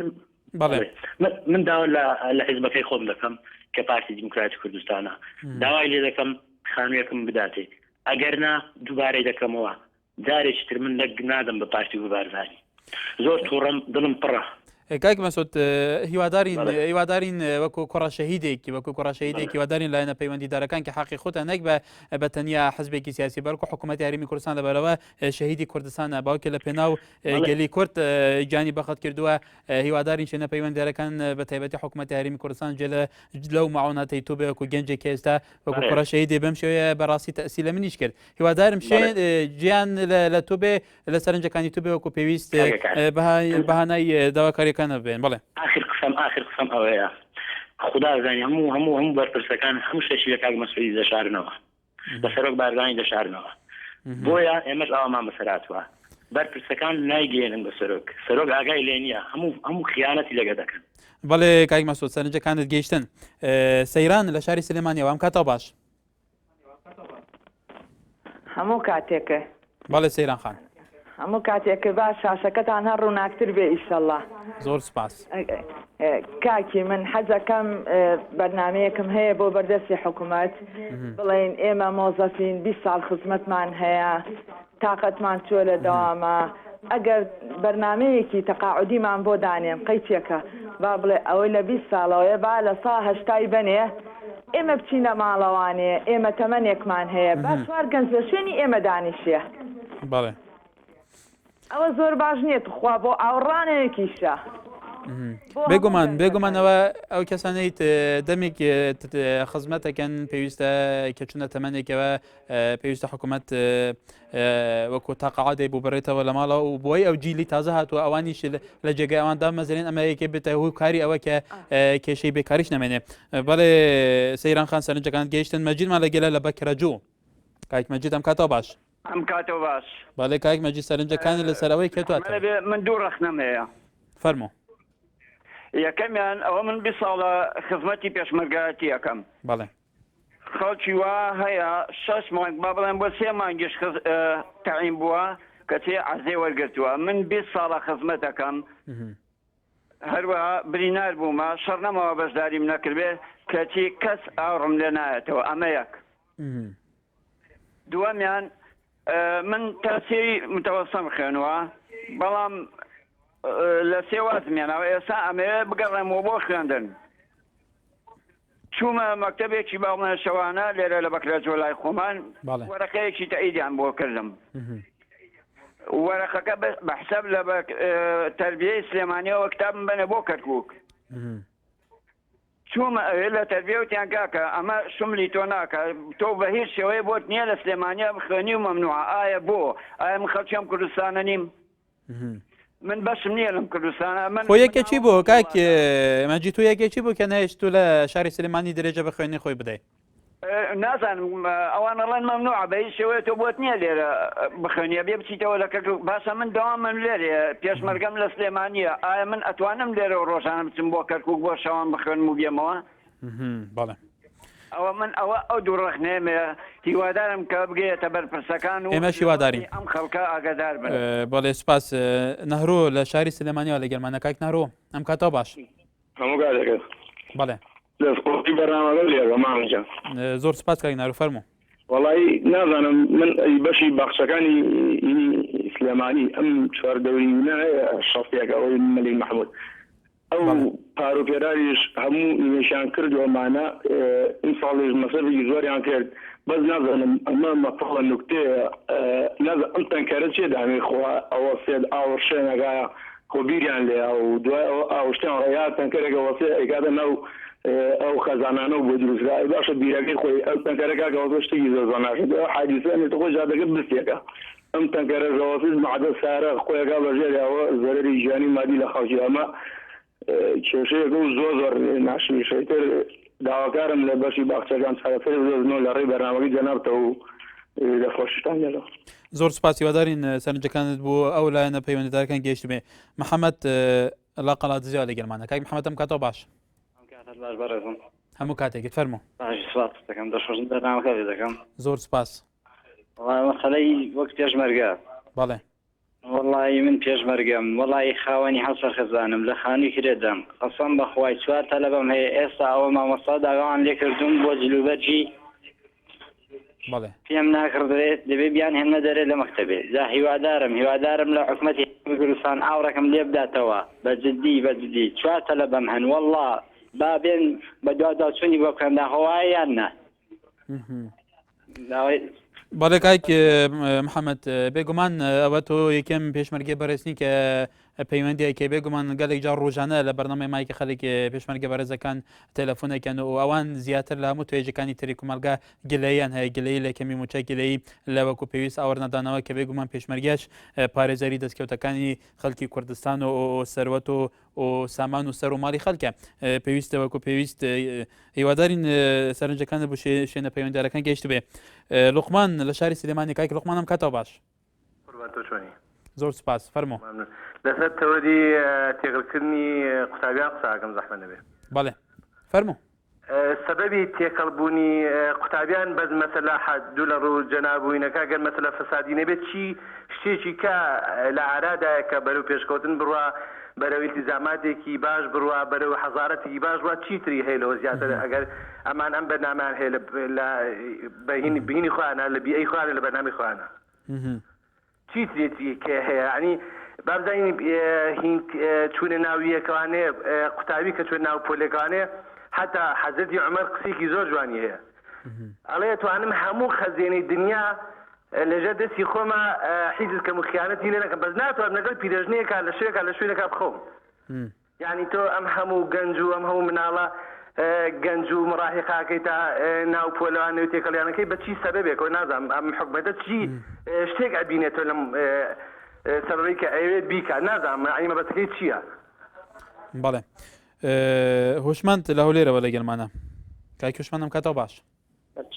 بەڵێ من داوا لە لە حیزبەکەی خۆم دەکەم کە پارتی دیموکراتی کوردستانە داوای لێ دەکەم خانوویەکم بداتێ ئەگەر نا دووبارەی دەکەمەوە جارێکی تر من دەنگ نادەم بە پارتی و بە بارزانی. زۆر توڕەم دڵم پڕە. کاک مەسعود هیوادارین هیوادارین وەکو کوڕە شەهیدێکی وەکو کوڕە شەهیدێکی هیوادارین لایەنە پەیوەندیدارەکان کە حەقی خۆتە نەک بە بە تەنیا حزبێکی سیاسی بەڵکو حکوومەتی هەرێمی کوردستان لەبەرەوە شەهیدی کوردستانە باوکی لە پێناو گەلی کورد گیانی بەخت کردووە هیوادارین شوێنە پەیوەندیدارەکان بە تایبەتی حکوومەتی هەرێمی کوردستان جێ لە لەو ماوناتەی تۆ بێ وەکو گەنجێک ئێستا وەکو کوڕە شەهیدێ بەم شێوەیە بەڕاستی تەسی لە منیش کرد هیوادارم شوێن گیان لە تۆ بێ لە سەرنجەکانی تو بێ وەکو پێویست بەهانای داواکاریەکان بێن بڵێ ئاخر قسەم ئاخر قسەم ئەوەیە خودا زانی هەموو هەموو هەموو بەرپرسەکان هەموو شتێکی لە کاک مەسعودی دەشارنەوە بە سەرۆک بارزانی دەشارنەوە بۆیە ئێمەش ئاوامان بەسەر هاتووە بەرپرسەکان نایگەیەنن بە سەرۆک سەرۆک ئاگای لێ نییە هەموو هەموو خیانەتی لەگە دەکەن بەڵێ کاک مەسعود سەرنجەکانت گەیشتن سەیران لە شاری سلێمانیەوە ئەم کاتەوە باش هەموو کاتێک. بەڵێ سەیران خان. هەموو کاتێک باش شاشەکەتان هەر ڕووناکتر بێ ئیشەڵا. زۆر سپاس. کاکی من حەزەکەم بەرنامەیەکم هەیە بۆ بەردەستی حکومەت بڵێین ئێمە مۆزەفین 20 ساڵ خزمەتمان هەیە تاقەتمان چووە لە دەوامە ئەگەر بەرنامەیەکی تەقاعودیمان بۆ دانێن قەیچێکە با بڵێ ئەوەی لە 20 ساڵەوەیە با لە سا هەشتای بەنێ ئێمە بچینە ماڵەوانێ ئێمە تەمەنێکمان هەیە با چوار گەنج لە شوێنی ئێمە دانیشێ. بەڵێ. ئەوە زۆر باش نییە توخوا بۆ ئاوڕانێکیشە. بێگومان بێگومان ئەوە ئەو کەسانەی دەمێک خزمەتەکەن پێویستە کە چونە تەمەنێکەوە پێویستە حکوومەت وەکو تاقاعدێ بۆ بڕێتەوە لە ماڵەوە و بۆی ئەو جیلی تازە هاتووە ئەوانیش لە جێگای ئەوان دامەزرێن ئەمە یەکێ بێتە هۆی کاری ئەوە کە کێشەی بێکاریش نامێنێ بەڵێ سەیران خان سەرنجەکان گەیشتن مەجیدمان لە گەلە لە بەکرەجوو کاک مەجید ئەم کاتەوە باش ئەم کاتەوە باش بەڵێ کاک مەجید سەرنجەکانی لەسەر ئەوەی کە تو من دوو ڕەخنەم هەیە فەرموو یەکەمیان ئەوە من 20 ساڵە خزمەتی پێشمەرگایەتی ئەکەم بەڵێ خەڵکی وا هەیە شەش مانگ با بڵێم بۆ سێ مانگیش تەعین بووە کەچی عەرزەی وەرگرتووە من 20 ساڵە خزمەت ئەکەم هەروەها برینار بوومە شەڕ نەماوە بەشداریم نەکردبێ کەچی کەس ئاوڕم لێ نایەتەوە ئەمە یەک دووەمیان من تا سێی متەوەسەم خوێنوە بەڵام لە سێ وازم هێناوە ئێستا ئەمەوێ بگەڕێمەوە بۆ خوێندن چوومە مەکتەبێکی با بڵێن شەوانە لێرە لە بەکرەجۆ لای خۆمان وەرەقەیەکی تەئیدیان بۆ کردم وەرەقەکە بە حساب لە تەربیەی سلێمانیەوە کتابم بەنە بۆ کەرکوک چوومە ئەوێ لە تەربیە وتیان کاکە ئەمە شملی تۆ ناکە تۆ بە هیچ شێوەیە بۆت نییە لە سلێمانیا بخوێنی و مەمنوعە ئایا بۆ ئایا من خەڵکی ئەم کوردستانە نیم من بەشم نییە لەم کوردستانە من خۆ یەکێکی بۆ کاک مەجید تۆ یەکێکی بۆ کە نەهێشت تو لە شاری سلێمانی درێژە بە خوێندنی خۆی بدەی نازانم ئەوان ئەڵێن مەمنوعە بە هیچ شێوەیە تۆ بۆت نییە لێرە بخوێنی ئەبێ بچیتەوە لە کەرکوک باشە من دەوامم لێرەیە پێشمەرگەم لە سلێمانییە ئایا من ئەتوانم لێرەوە ڕۆژانە بچم بۆ کەرکوک بۆ شەوان بخوێنم و بێمەوە بەڵێ ئەوە من ئەوە ئەو دوو ڕەخنەیەمەیە هیوادارم کە بگەیەتە بەرپرسەکان و ئێمەش هیوادارین ئەم خەڵکە ئاگادار بن. بەڵێ سوپاس نەهرۆ لە شاری سلێمانیەوە لەگەلمانە کاک نەهرۆ ئەم کاتەوە باش. هەموو کاتێکت بەڵێ. دەست خۆشی بەرنامەکەت لێ مامە گیان. زۆر سوپاس کاک نارو فەرموو. وەڵایی نازانم من بەشی باخچەکانی سلێمانی ئەم چواردەوری نایە شەستێک ئەوەی مەلیک مەحمود ئەو پار و پێراریش هەموو ئینێکیان کرد و ئەمانە ئیمساڵیش مەسرەفێکی زۆریان کرد بەس نازانم ئەمە مەتەڵە نوکتەیە نازانم ئەم تەنکەرە چیە دانێ خوا ئەوە سێت ئاوڕ شوێنەکە خۆ بیریان لێ و دوای ئەوە ئاوشتیان ڕێ یا تەنکەرێکە وەسێ ئەیکاتە ناو ئەو خەزانانە و بۆ دروستکرا ئەی باشە بیرەکەی خۆی ئەو تەنکەرە کاکە وەسێ شتێکی زۆر زۆر ناشێت ئەو حادیسە ئەمێتە خۆی جادەکە بستێکە ئەم تەنکەرە ژەوەسیس مەعدە سارە خۆیەکا بە ژێرێ ئەوە زەرەری گیانی و مادی لە خەڵکی ئەمە کێشەیەکە و زۆر زۆر ناشریشە ئیتر داواکارم لە بەشی باخچەکان چارەسەری بدۆزنەوە لە ڕێی بەرنامەکەی جەنابتەوە و دەستخۆشیشتان لێ زۆر سپاس هیوادارین سەرنجەکانت بۆ ئەو لایەنە پەیوەندیدارەکان گەیشتبێ محەممەد لە قەڵادزیەوە لەگەلمانە کاک محەممەد ئەم کاتەوە باش ئەم کاتت باش بەڕێزم هەموو کاتێکت فەرموو باش سپاس دەکەم دەستخۆشم بەرنامەکە لێ دەکەم زۆر سپاس وەڵای مەسەلەی وەک پێشمەرگە. بەڵێ. وەڵایی من پێشمەرگەم وەڵایی خاوەنی حەوت سەرخێزانم لە خانووی کرێدام قەسەم بەخوای چوار تەلەبەم هەیە ئێستا ئەوە مامۆستا داوایان لێکردووم بۆ جلوبەرگی بەڵێ پێم ناکڕدرێت دەبێ بیان هێنمە دەرێ لە مەکتەبێ جا هیوادارم هیوادارم لە حکومەتی. کوردستان ئاوڕێکم لێ بداتەوە بە جدی بە جدی چوار تەلەبەم هەن واللە با بێن بە دواداچوونی بۆ بکەن داخۆ وایە یان نا داوای بەڵێ کاک محەممەد بێگومان ئەوە تۆ یەکەم پێشمەرگەی بەڕێزنی کە پەیوەندیەکە بێگومان گەلێک جار ڕۆژانە لە بەرنامەی مایکە خەلک پێشمەرگە بەڕێزەکان تەلەفۆنەکەن و ئەوان زیاتر لە هەموو توێژەکانی تری کومەلگا گلەیان هەیە گلەی لە کەمی موچە گلەی لە وەکو پێویست ئاوەرنەدانەوە کە بێگومان پێشمەرگەش پارێزەری دەستکەوتەکانی خەڵکی کوردستان و سەروەت و و سامان و سەر و ماڵی خەڵکە پێویستە وەکو پێویست هیوادارین سەرنجەکان بۆ شوێنە پەیوەنددارەکان گەیشت بێ لوقمان لە شاری سلێمانی کاک لوقمانم کاتەوە باش قوربان تۆ چۆنی؟ زۆر سوپاس فەرموو. مەمنون. لەسەر تەوەری تێکەڵکردنی قوتابیان قسە ئەکەم زەحمەت نەبێ. بەڵێ فەرموو. سەبەبی تێکەڵ بوونی قوتابیان بەس مەسەلە حەد دوو لە ڕوو جەناب وینەکە گەر مەسەلە فەسادی نەبێت چی شتێکی کە لە ئارادایە کە بەرەو پێشکەوتن بڕوا بەرەو ئیلتیزاماتێکی باش بڕوا بەرەو حەزارەتێکی باش بڕوا چی تری هەیە لەوە زیاتر ئەگەر ئەمان ئەم بەرنامەیان هەیە لە لە بەهینی بهینی خۆیانە لە بیئەی خۆیانە لە بەرنامەی خۆیانە. چی ترێتی کە هەیە یانی با بزانین هین چوونە ناو یەکەوانێ قوتابی کە چوە ناو پۆلێکانێ حتا حەزرەتی عومەر قسێکی زۆر جوانی هەیە ئەڵێ توانم هەموو خەزێنەی دنیا لەژێر دەستی خۆما حیزز کەم و خیانەتی لێ نەکەم بەس ناتوانم لەگەڵ پیرەژنێکا لە شوێکا لە شوێنێکا بخەوم یانی تۆ ئەم هەموو گەنج و ئەم هەموو مناڵە گەنج و مڕاهیقاکەی تا ناو پۆلەوانەی و تێکەڵیانەکەی بە چی سەبەبێکەوە نازانم ئەم حکومەتە چی شتێک ئەبینێتەوە لەم سەبەبەی کە ئەیەوێت بیکات نازانم یانی مەبەستەکەی چییە؟ بەڵێ هۆشمەند لە هەولێرەوە لەگەلمانە کاک هۆشمەند ئەم کاتەوە باش.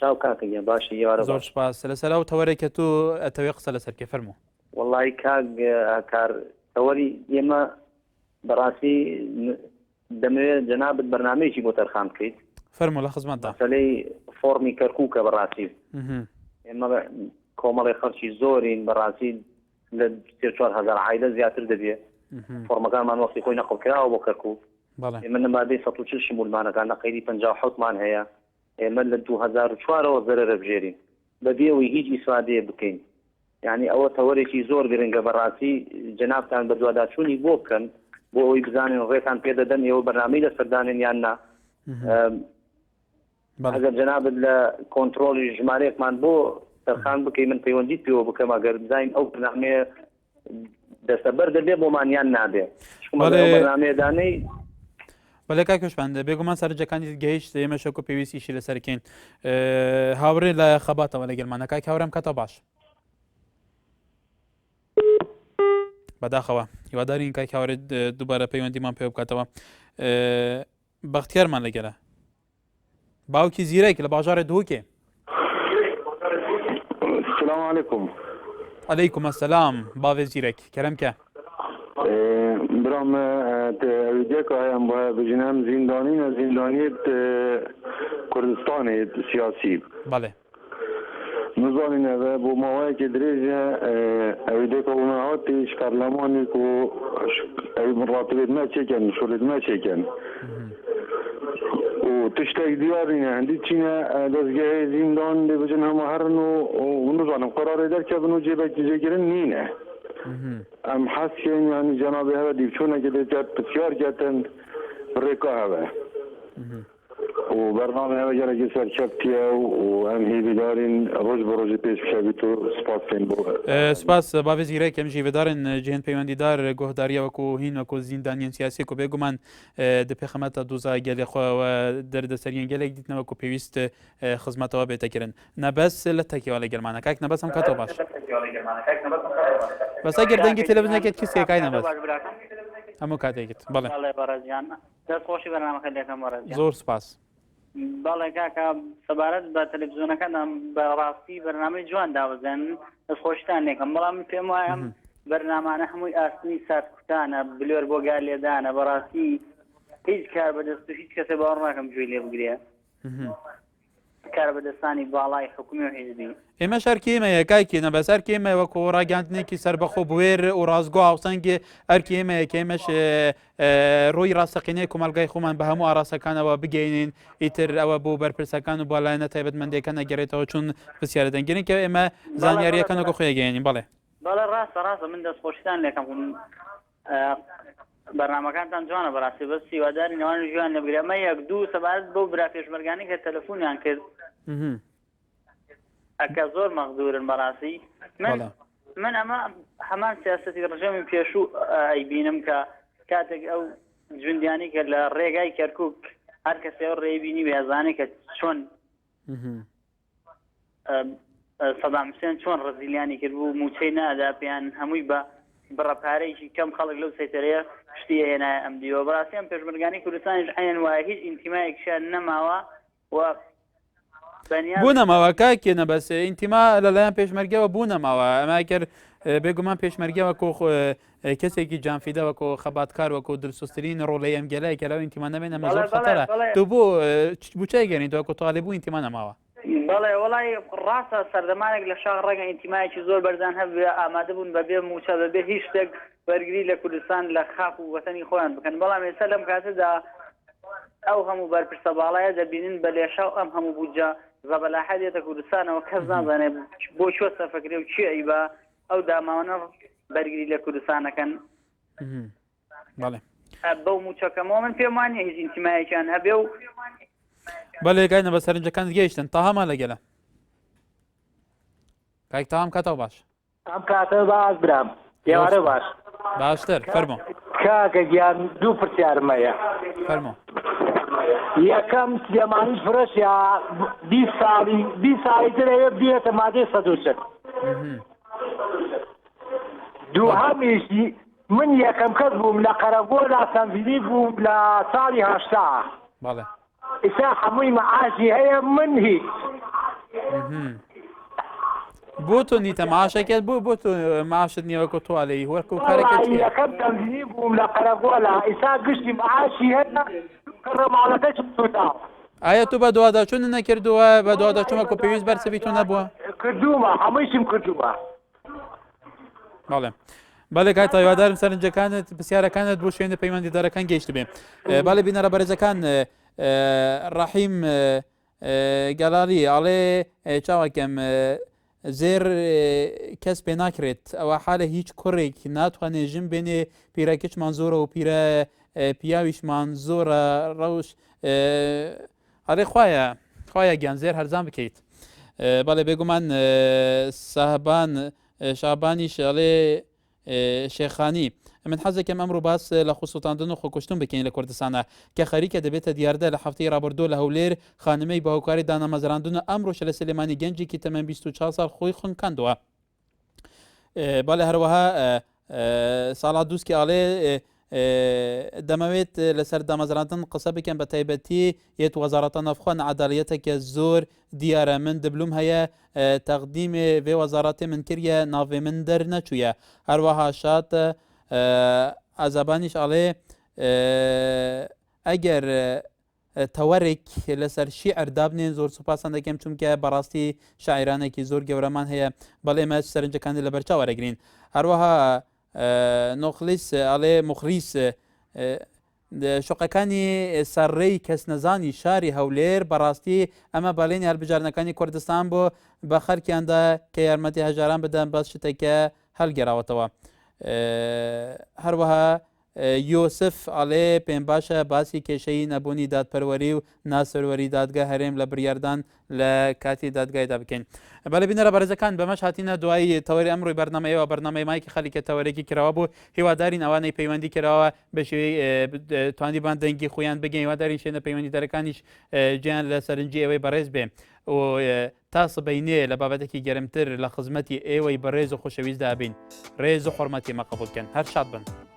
چاو کاکە گیان باشی ئێوارە زۆر باش. سوپاس لەسەر ئەو تەوەرەی کە تۆ ئەتەوێ قسە لەسەر بکەی فەرموو. وەڵی کاک هەکار تەوەری ئێمە بەڕاستی دەمەوێت جەنابت بەرنمەیەکی بۆ تەرخان بکەیت. فەرموو لە خزمەتدا. مەسەلەی فۆڕمی کەرکووکە بەڕاستی ئێمە کۆمەڵی خەڵکی زۆرین بەڕاستی لە 3-4 هەزار عایلە زیاتر دەبێ فۆرمەکانمان وەختی خۆی نەقڵ کراوە بۆ کەرکووک ئێمە لە مادەی 140 شمولمانەکان لە قەیدی 57 مان هەیە ئێمە لە 2004 ەوە زەرەر ئەبژێرین بەبێ ئەوەی هیچ ئیسفادەیەک بکەین یانی ئەوە تەوەرێکی زۆر گرنگە بەڕاستی جەنابتان بەدواداچوونی بۆ بکەن بۆ ئەوەی بزانین ڕێتان پێ دەدەن ئێوە بەرنامەی لەسەر دانێن یان نا ئەگەر جەنابت لە کۆنترۆڵی ژمارەیەکمان بۆ تەرخان بکەی من پەیوەندیت پێوە بکەم ئەگەر بزانین ئەو بەرنامەیە دەستەبەر دەبێ بۆمان یان نابێ بەرنامەیە دانەی بەڵێ کاک کوشمان بێگومان سەرنجەکانی گەیشت ئێمە شەک و پێویست ئیشی لەسەرکەین هاوڕێ لە خەباتەوە لەگەلمانە کاک هاورم کاتە باش بەداخەوە هیوادارین کاک هاورێ دووبارە پەیوەندیمان پێ بکاتەوە بەختیارمان لەگەلە باوکی زیرەک لە باژارێ دهۆکێ. سلام علیکم. علیکم السلام باوێ زیرەک کەرەم کە. برام ویدیۆکە هەیە بۆ بژین ئەم زیندانینە زیندانیت کوردستانی سیاسی. بەڵێ. نزانین ئەوە بۆ ماوەیەکی درێژە ئەوی دێکە بۆ هاتیش پەرلەمانی و ئەوی ڕاتبێت مەچێکن شورێت مەچێکن و تشتێک دیار نینە هەندی چینە دەستگەهێ زیندان لێ بجن هەمە هەرن و نزانم قەرارێ دەرکەبن و جێبەکی جێگرن نینە ئەم حەسکەین یانی جەنابێ هەوە دیبچوونەکە دێکات پرسیار کەتن ڕێکا هەوە و بەرنامەی ئەوە گەلەکی سەرکەفتیە و ئەم هیڤیدارین ڕۆژ بە ڕۆژی پێش بکەویت و سپاس کەین بۆ سپاس باڤێ زیرەک ئەم ژیڤدارن جهێن پەیوەندیدار گۆهداریە وەکو هین وەکو زیندانیان سیاسی کو بێگومان د پێخەمەتە دوزا گەلێ خۆوە دەردەسەریان گەلێک دیتنەوە کو پێویست خزمەتەوە بێتەکردن نەبەس لە تەکیەوە لە گەرمانە کاک نەبەس ئەم کاتەوە باش بەس ئەگەر دەنگی تەلەڤزیۆنەکەت کیسێ کای نەبەس هەموو کاتێکت بەڵێ دەست خۆشی بەرنامەکەت لێکەم بەڕێز گیان. زۆر سوپاس. بەڵێ کاکە سەبارەت بە تەلەفزیۆنەکەتان بەڕاستی بەرنامەی جوان دابەزێنن دەست خۆشتان لێکەم بەڵام من پێم وایە ئەم بەرنامانە هەمووی ئاسنی سارد کوتانە بلۆر بۆ گا لێدانە بەڕاستی هیچ کار بەدەست و هیچ کەسێ باوەڕ ناکەم گوێی لێ بگرێ کاربەدەستانی باڵای حکومی و حیزبی. ئێمەش ئەرکی ئێمەیە کاکی نەبەز ئەرکی ئێمەیە وەکو ڕاگەیاندنێکی سەربەخۆ بوێر و ڕاستگۆ هاوسەنگ ئەرکی ئێمەیە کە ئێمەش ڕووی ڕاستەقینەی کۆمەڵگای خۆمان بە هەموو ئاراستەکانەوە بگەینین ئیتر ئەوە بۆ بەرپرسەکان و بۆ لایەنە تایبەتمەندەکان ئەگەرێتەوە چون پرسیارە دەنگێنین کە ئێمە زانیاریەکان وەکو خۆی ئەگەیەنین بەڵێ. بەڵێ ڕاستە ڕاستە من دەستخۆشیتان لێکەم بەرنامەکانتان جوانە بەڕاستی بەس هیواداری نەوان ژیان لێ بگرێ ئەمە یەک دوو سەبارەت بەو برا پێشمەرگانی کە تەلەفۆنیان کرد ئەکە زۆر مەغدورن بەڕاستی من من ئەمە هەمان سیاستی ڕژێمی پێشوو ئەیبینم کە کاتێک ئەو جوندیانی کە لە ڕێگای کەرکک هەر کەسێ ڕێبینی بێزانێ کە چۆن سەدام حوسێن چۆن ڕزیلیانی کردبوو مووچەی نادا پێیان هەمووی بە بڕە پارەیەکی کەم خەڵک لەو سەیتەرەیە شتی هێنایە ئەم دیوە بەڕاستی ئەم پێشمەرگانی کوردستانیش عەین وایە هیچ ئینتیمایەکیشیان نەماوە و بەنیاز بوو نەماوە کاکێ نەبەس ئینتیما لەلایەن پێشمەرگەوە بوو نەماوە ئەمە کرد بێگومان پێشمەرگە وەکۆ کەسێکی جانفیدە وەکۆ خەباتکار وەکۆ دلسوزترین ڕۆڵەی ئەم گەلای کە لەو ئینتیما نەبێن ئەمە زۆر خەتەرە تۆ بۆ بچای گەرین تۆ تاالب بوو ئینتیما نەماوە. بەڵێ وەڵی ڕاستە سەردەمانێک لە شاخ ڕەنگە ئینتیمایەکی زۆر بەرزان هەبێ ئامادە بوون بەبێ مووچە بەبێ هیچ شتێک بەرگری لە کوردستان لە خاک و وەتەنی خۆیان بکەن بەڵام ئێستا لەم کاتەدا ئەو هەموو بەرپرسە باڵایە دەبینن بە لێشاو ئەم هەموو بودجە زەبەلاحە دێتە کوردستانەوە کەس نازانێت بۆ کوێ سەرفەکرێ و کێ ئەیبا ئەو داماوانە بەرگری لە کوردستان ئەکەن بەڵێ بەو موچەکەمەوە من پێم وانە هیچ ئینتیمایەکیان هەبێ و بەڵێ گاینە بە سەرنجەکان گەیشتن تاهامان لەگەلە کاک تاهام کاتەوە باش ئەم کاتە باش برام ئێوارە باش باشتر فەرمو کاکە گیان دوو پرسیارم هەیە فەرمو یەکەم سلێمانی فرەشیا 20 ساڵی 20 ساڵی تر ئەوێ بێتە مادەی 140 دووهەمیشی من یەکەم کەس بووم لە قەرەگۆلا تەنزیلی بووم لە ساڵی 80 بەڵێ ئیسا هەمووی مەعاشی هەیە من هیچ. بۆ تۆ نیتە معاشەکەت بۆ بۆ تۆ معاشت نییە وەکو تۆ ئەلێی وەکو کارەکەت چییە؟ یەکەم تەنزیلی بووم لە قەرەگۆلا ئیسا گشتی معاشی هەیە کڕە ماڵەکەشم سوتاوە. ئایا تۆ بەدواداچوونت نەکردووە بەدواداچوون وەکو پێویست بەرسڤی تۆ نەبووە؟ کردوومە هەموویشم کردووە. بەڵێ بەڵێ کاک هیوادارم سەرنجەکانت پرسیارەکانت بۆ شوێنە پەیوەندیدارەکان گەیشتبێ بەڵێ بینەرە بەرێزەکان ڕەحیم گەلالی ئاڵێ چاوەکەم زێر کەس پێ ناکرێت ئەوە حالە هیچ کوڕێک ناتوانێت ژن بێنێ پیرە کچمان زۆرە و پیرە پیاویشمان زۆرە ڕەوش ئەرێ خوایە خوایە گیان زێر هەرزان بکەیت بەڵێ بێگومان ساهبان شابانیش ئەڵێ شێخانی من حەزێکم ئەمڕۆ باس لە خۆسووتاندن و خۆکوشتن بکەین لە کوردستانە کە خەریکە دەبێتە دیاردە لە هەفتەی ڕابردوو لە هەولێر خانمەی بە هۆکاری دانەمەزراندن و ئەمڕۆش لە سلێمانی گەنجێکی تەمەن 24 ساڵ خۆی خنکاندووە بەڵێ هەروەها ساڵا دووسکی ئاڵێ دەمەوێت لەسەر دامەزراندن قسە بکەم بە تایبەتی یەت وەزارەتە نافخۆن عدالەتەکە زۆر دیارە من دبلوم هەیە تەقدیمێ vê وەزارەتێ من کریە ناوێ من دەرنەچوویە هەروەها شاد ئازابانیش ئاڵێ ئەگەر تەوەرێک لەسەر شیعر دابنێن زۆر سوپاستان دەکەم چونکە بەڕاستی شاعیرانێکی زۆر گەورەمان هەیە بەڵێ ئێمە سەرنجەکانی لەبەرچاو وەرەگرین هەروەها نۆخلیس ئەڵێ مخریس شقەکانی سەرڕێی کەسنەزانی شاری هەولێر بەڕاستی ئەمە بەڵێنی هەلبژاردنەکانی کوردستان بۆ بە خەرکیاندا کە یارمەتی هەژاران بدەن بەس شتێکە هەلگەراوەتەوە هەروەها یوسف ئەڵێ پێم باشە باسی کێشەی نەبوونی دادپەروەری و ناسەروەری دادگا هەرێم لە بریاردان لە کاتی دادگایدا بکەین. بەڵێ بینەرە بەڕێزەکان بەمەش هاتینە دوایی تەوەری ئەمڕۆی بەرنامەیەوە بەرنامەی مایکی خەلی کە تەوەرێکی کراوە بوو هیوادارین ئەوانەی پەیوەندی کراوە بە شێوەی توانیبان دەنگی خۆیان بگەین هیوادارین شوێنە پەیوەندیدارەکانیش جیان لە سەرنجی ئێوەی بەڕێز بێ و تا سبەینێ لە بابەتێکی گەرمتر لە خزمەتی ئێوەی بەڕێز و خۆشەویستدا بین ڕێز و حوڕمەتی مە قبوڵ کەن هەر شاد بن.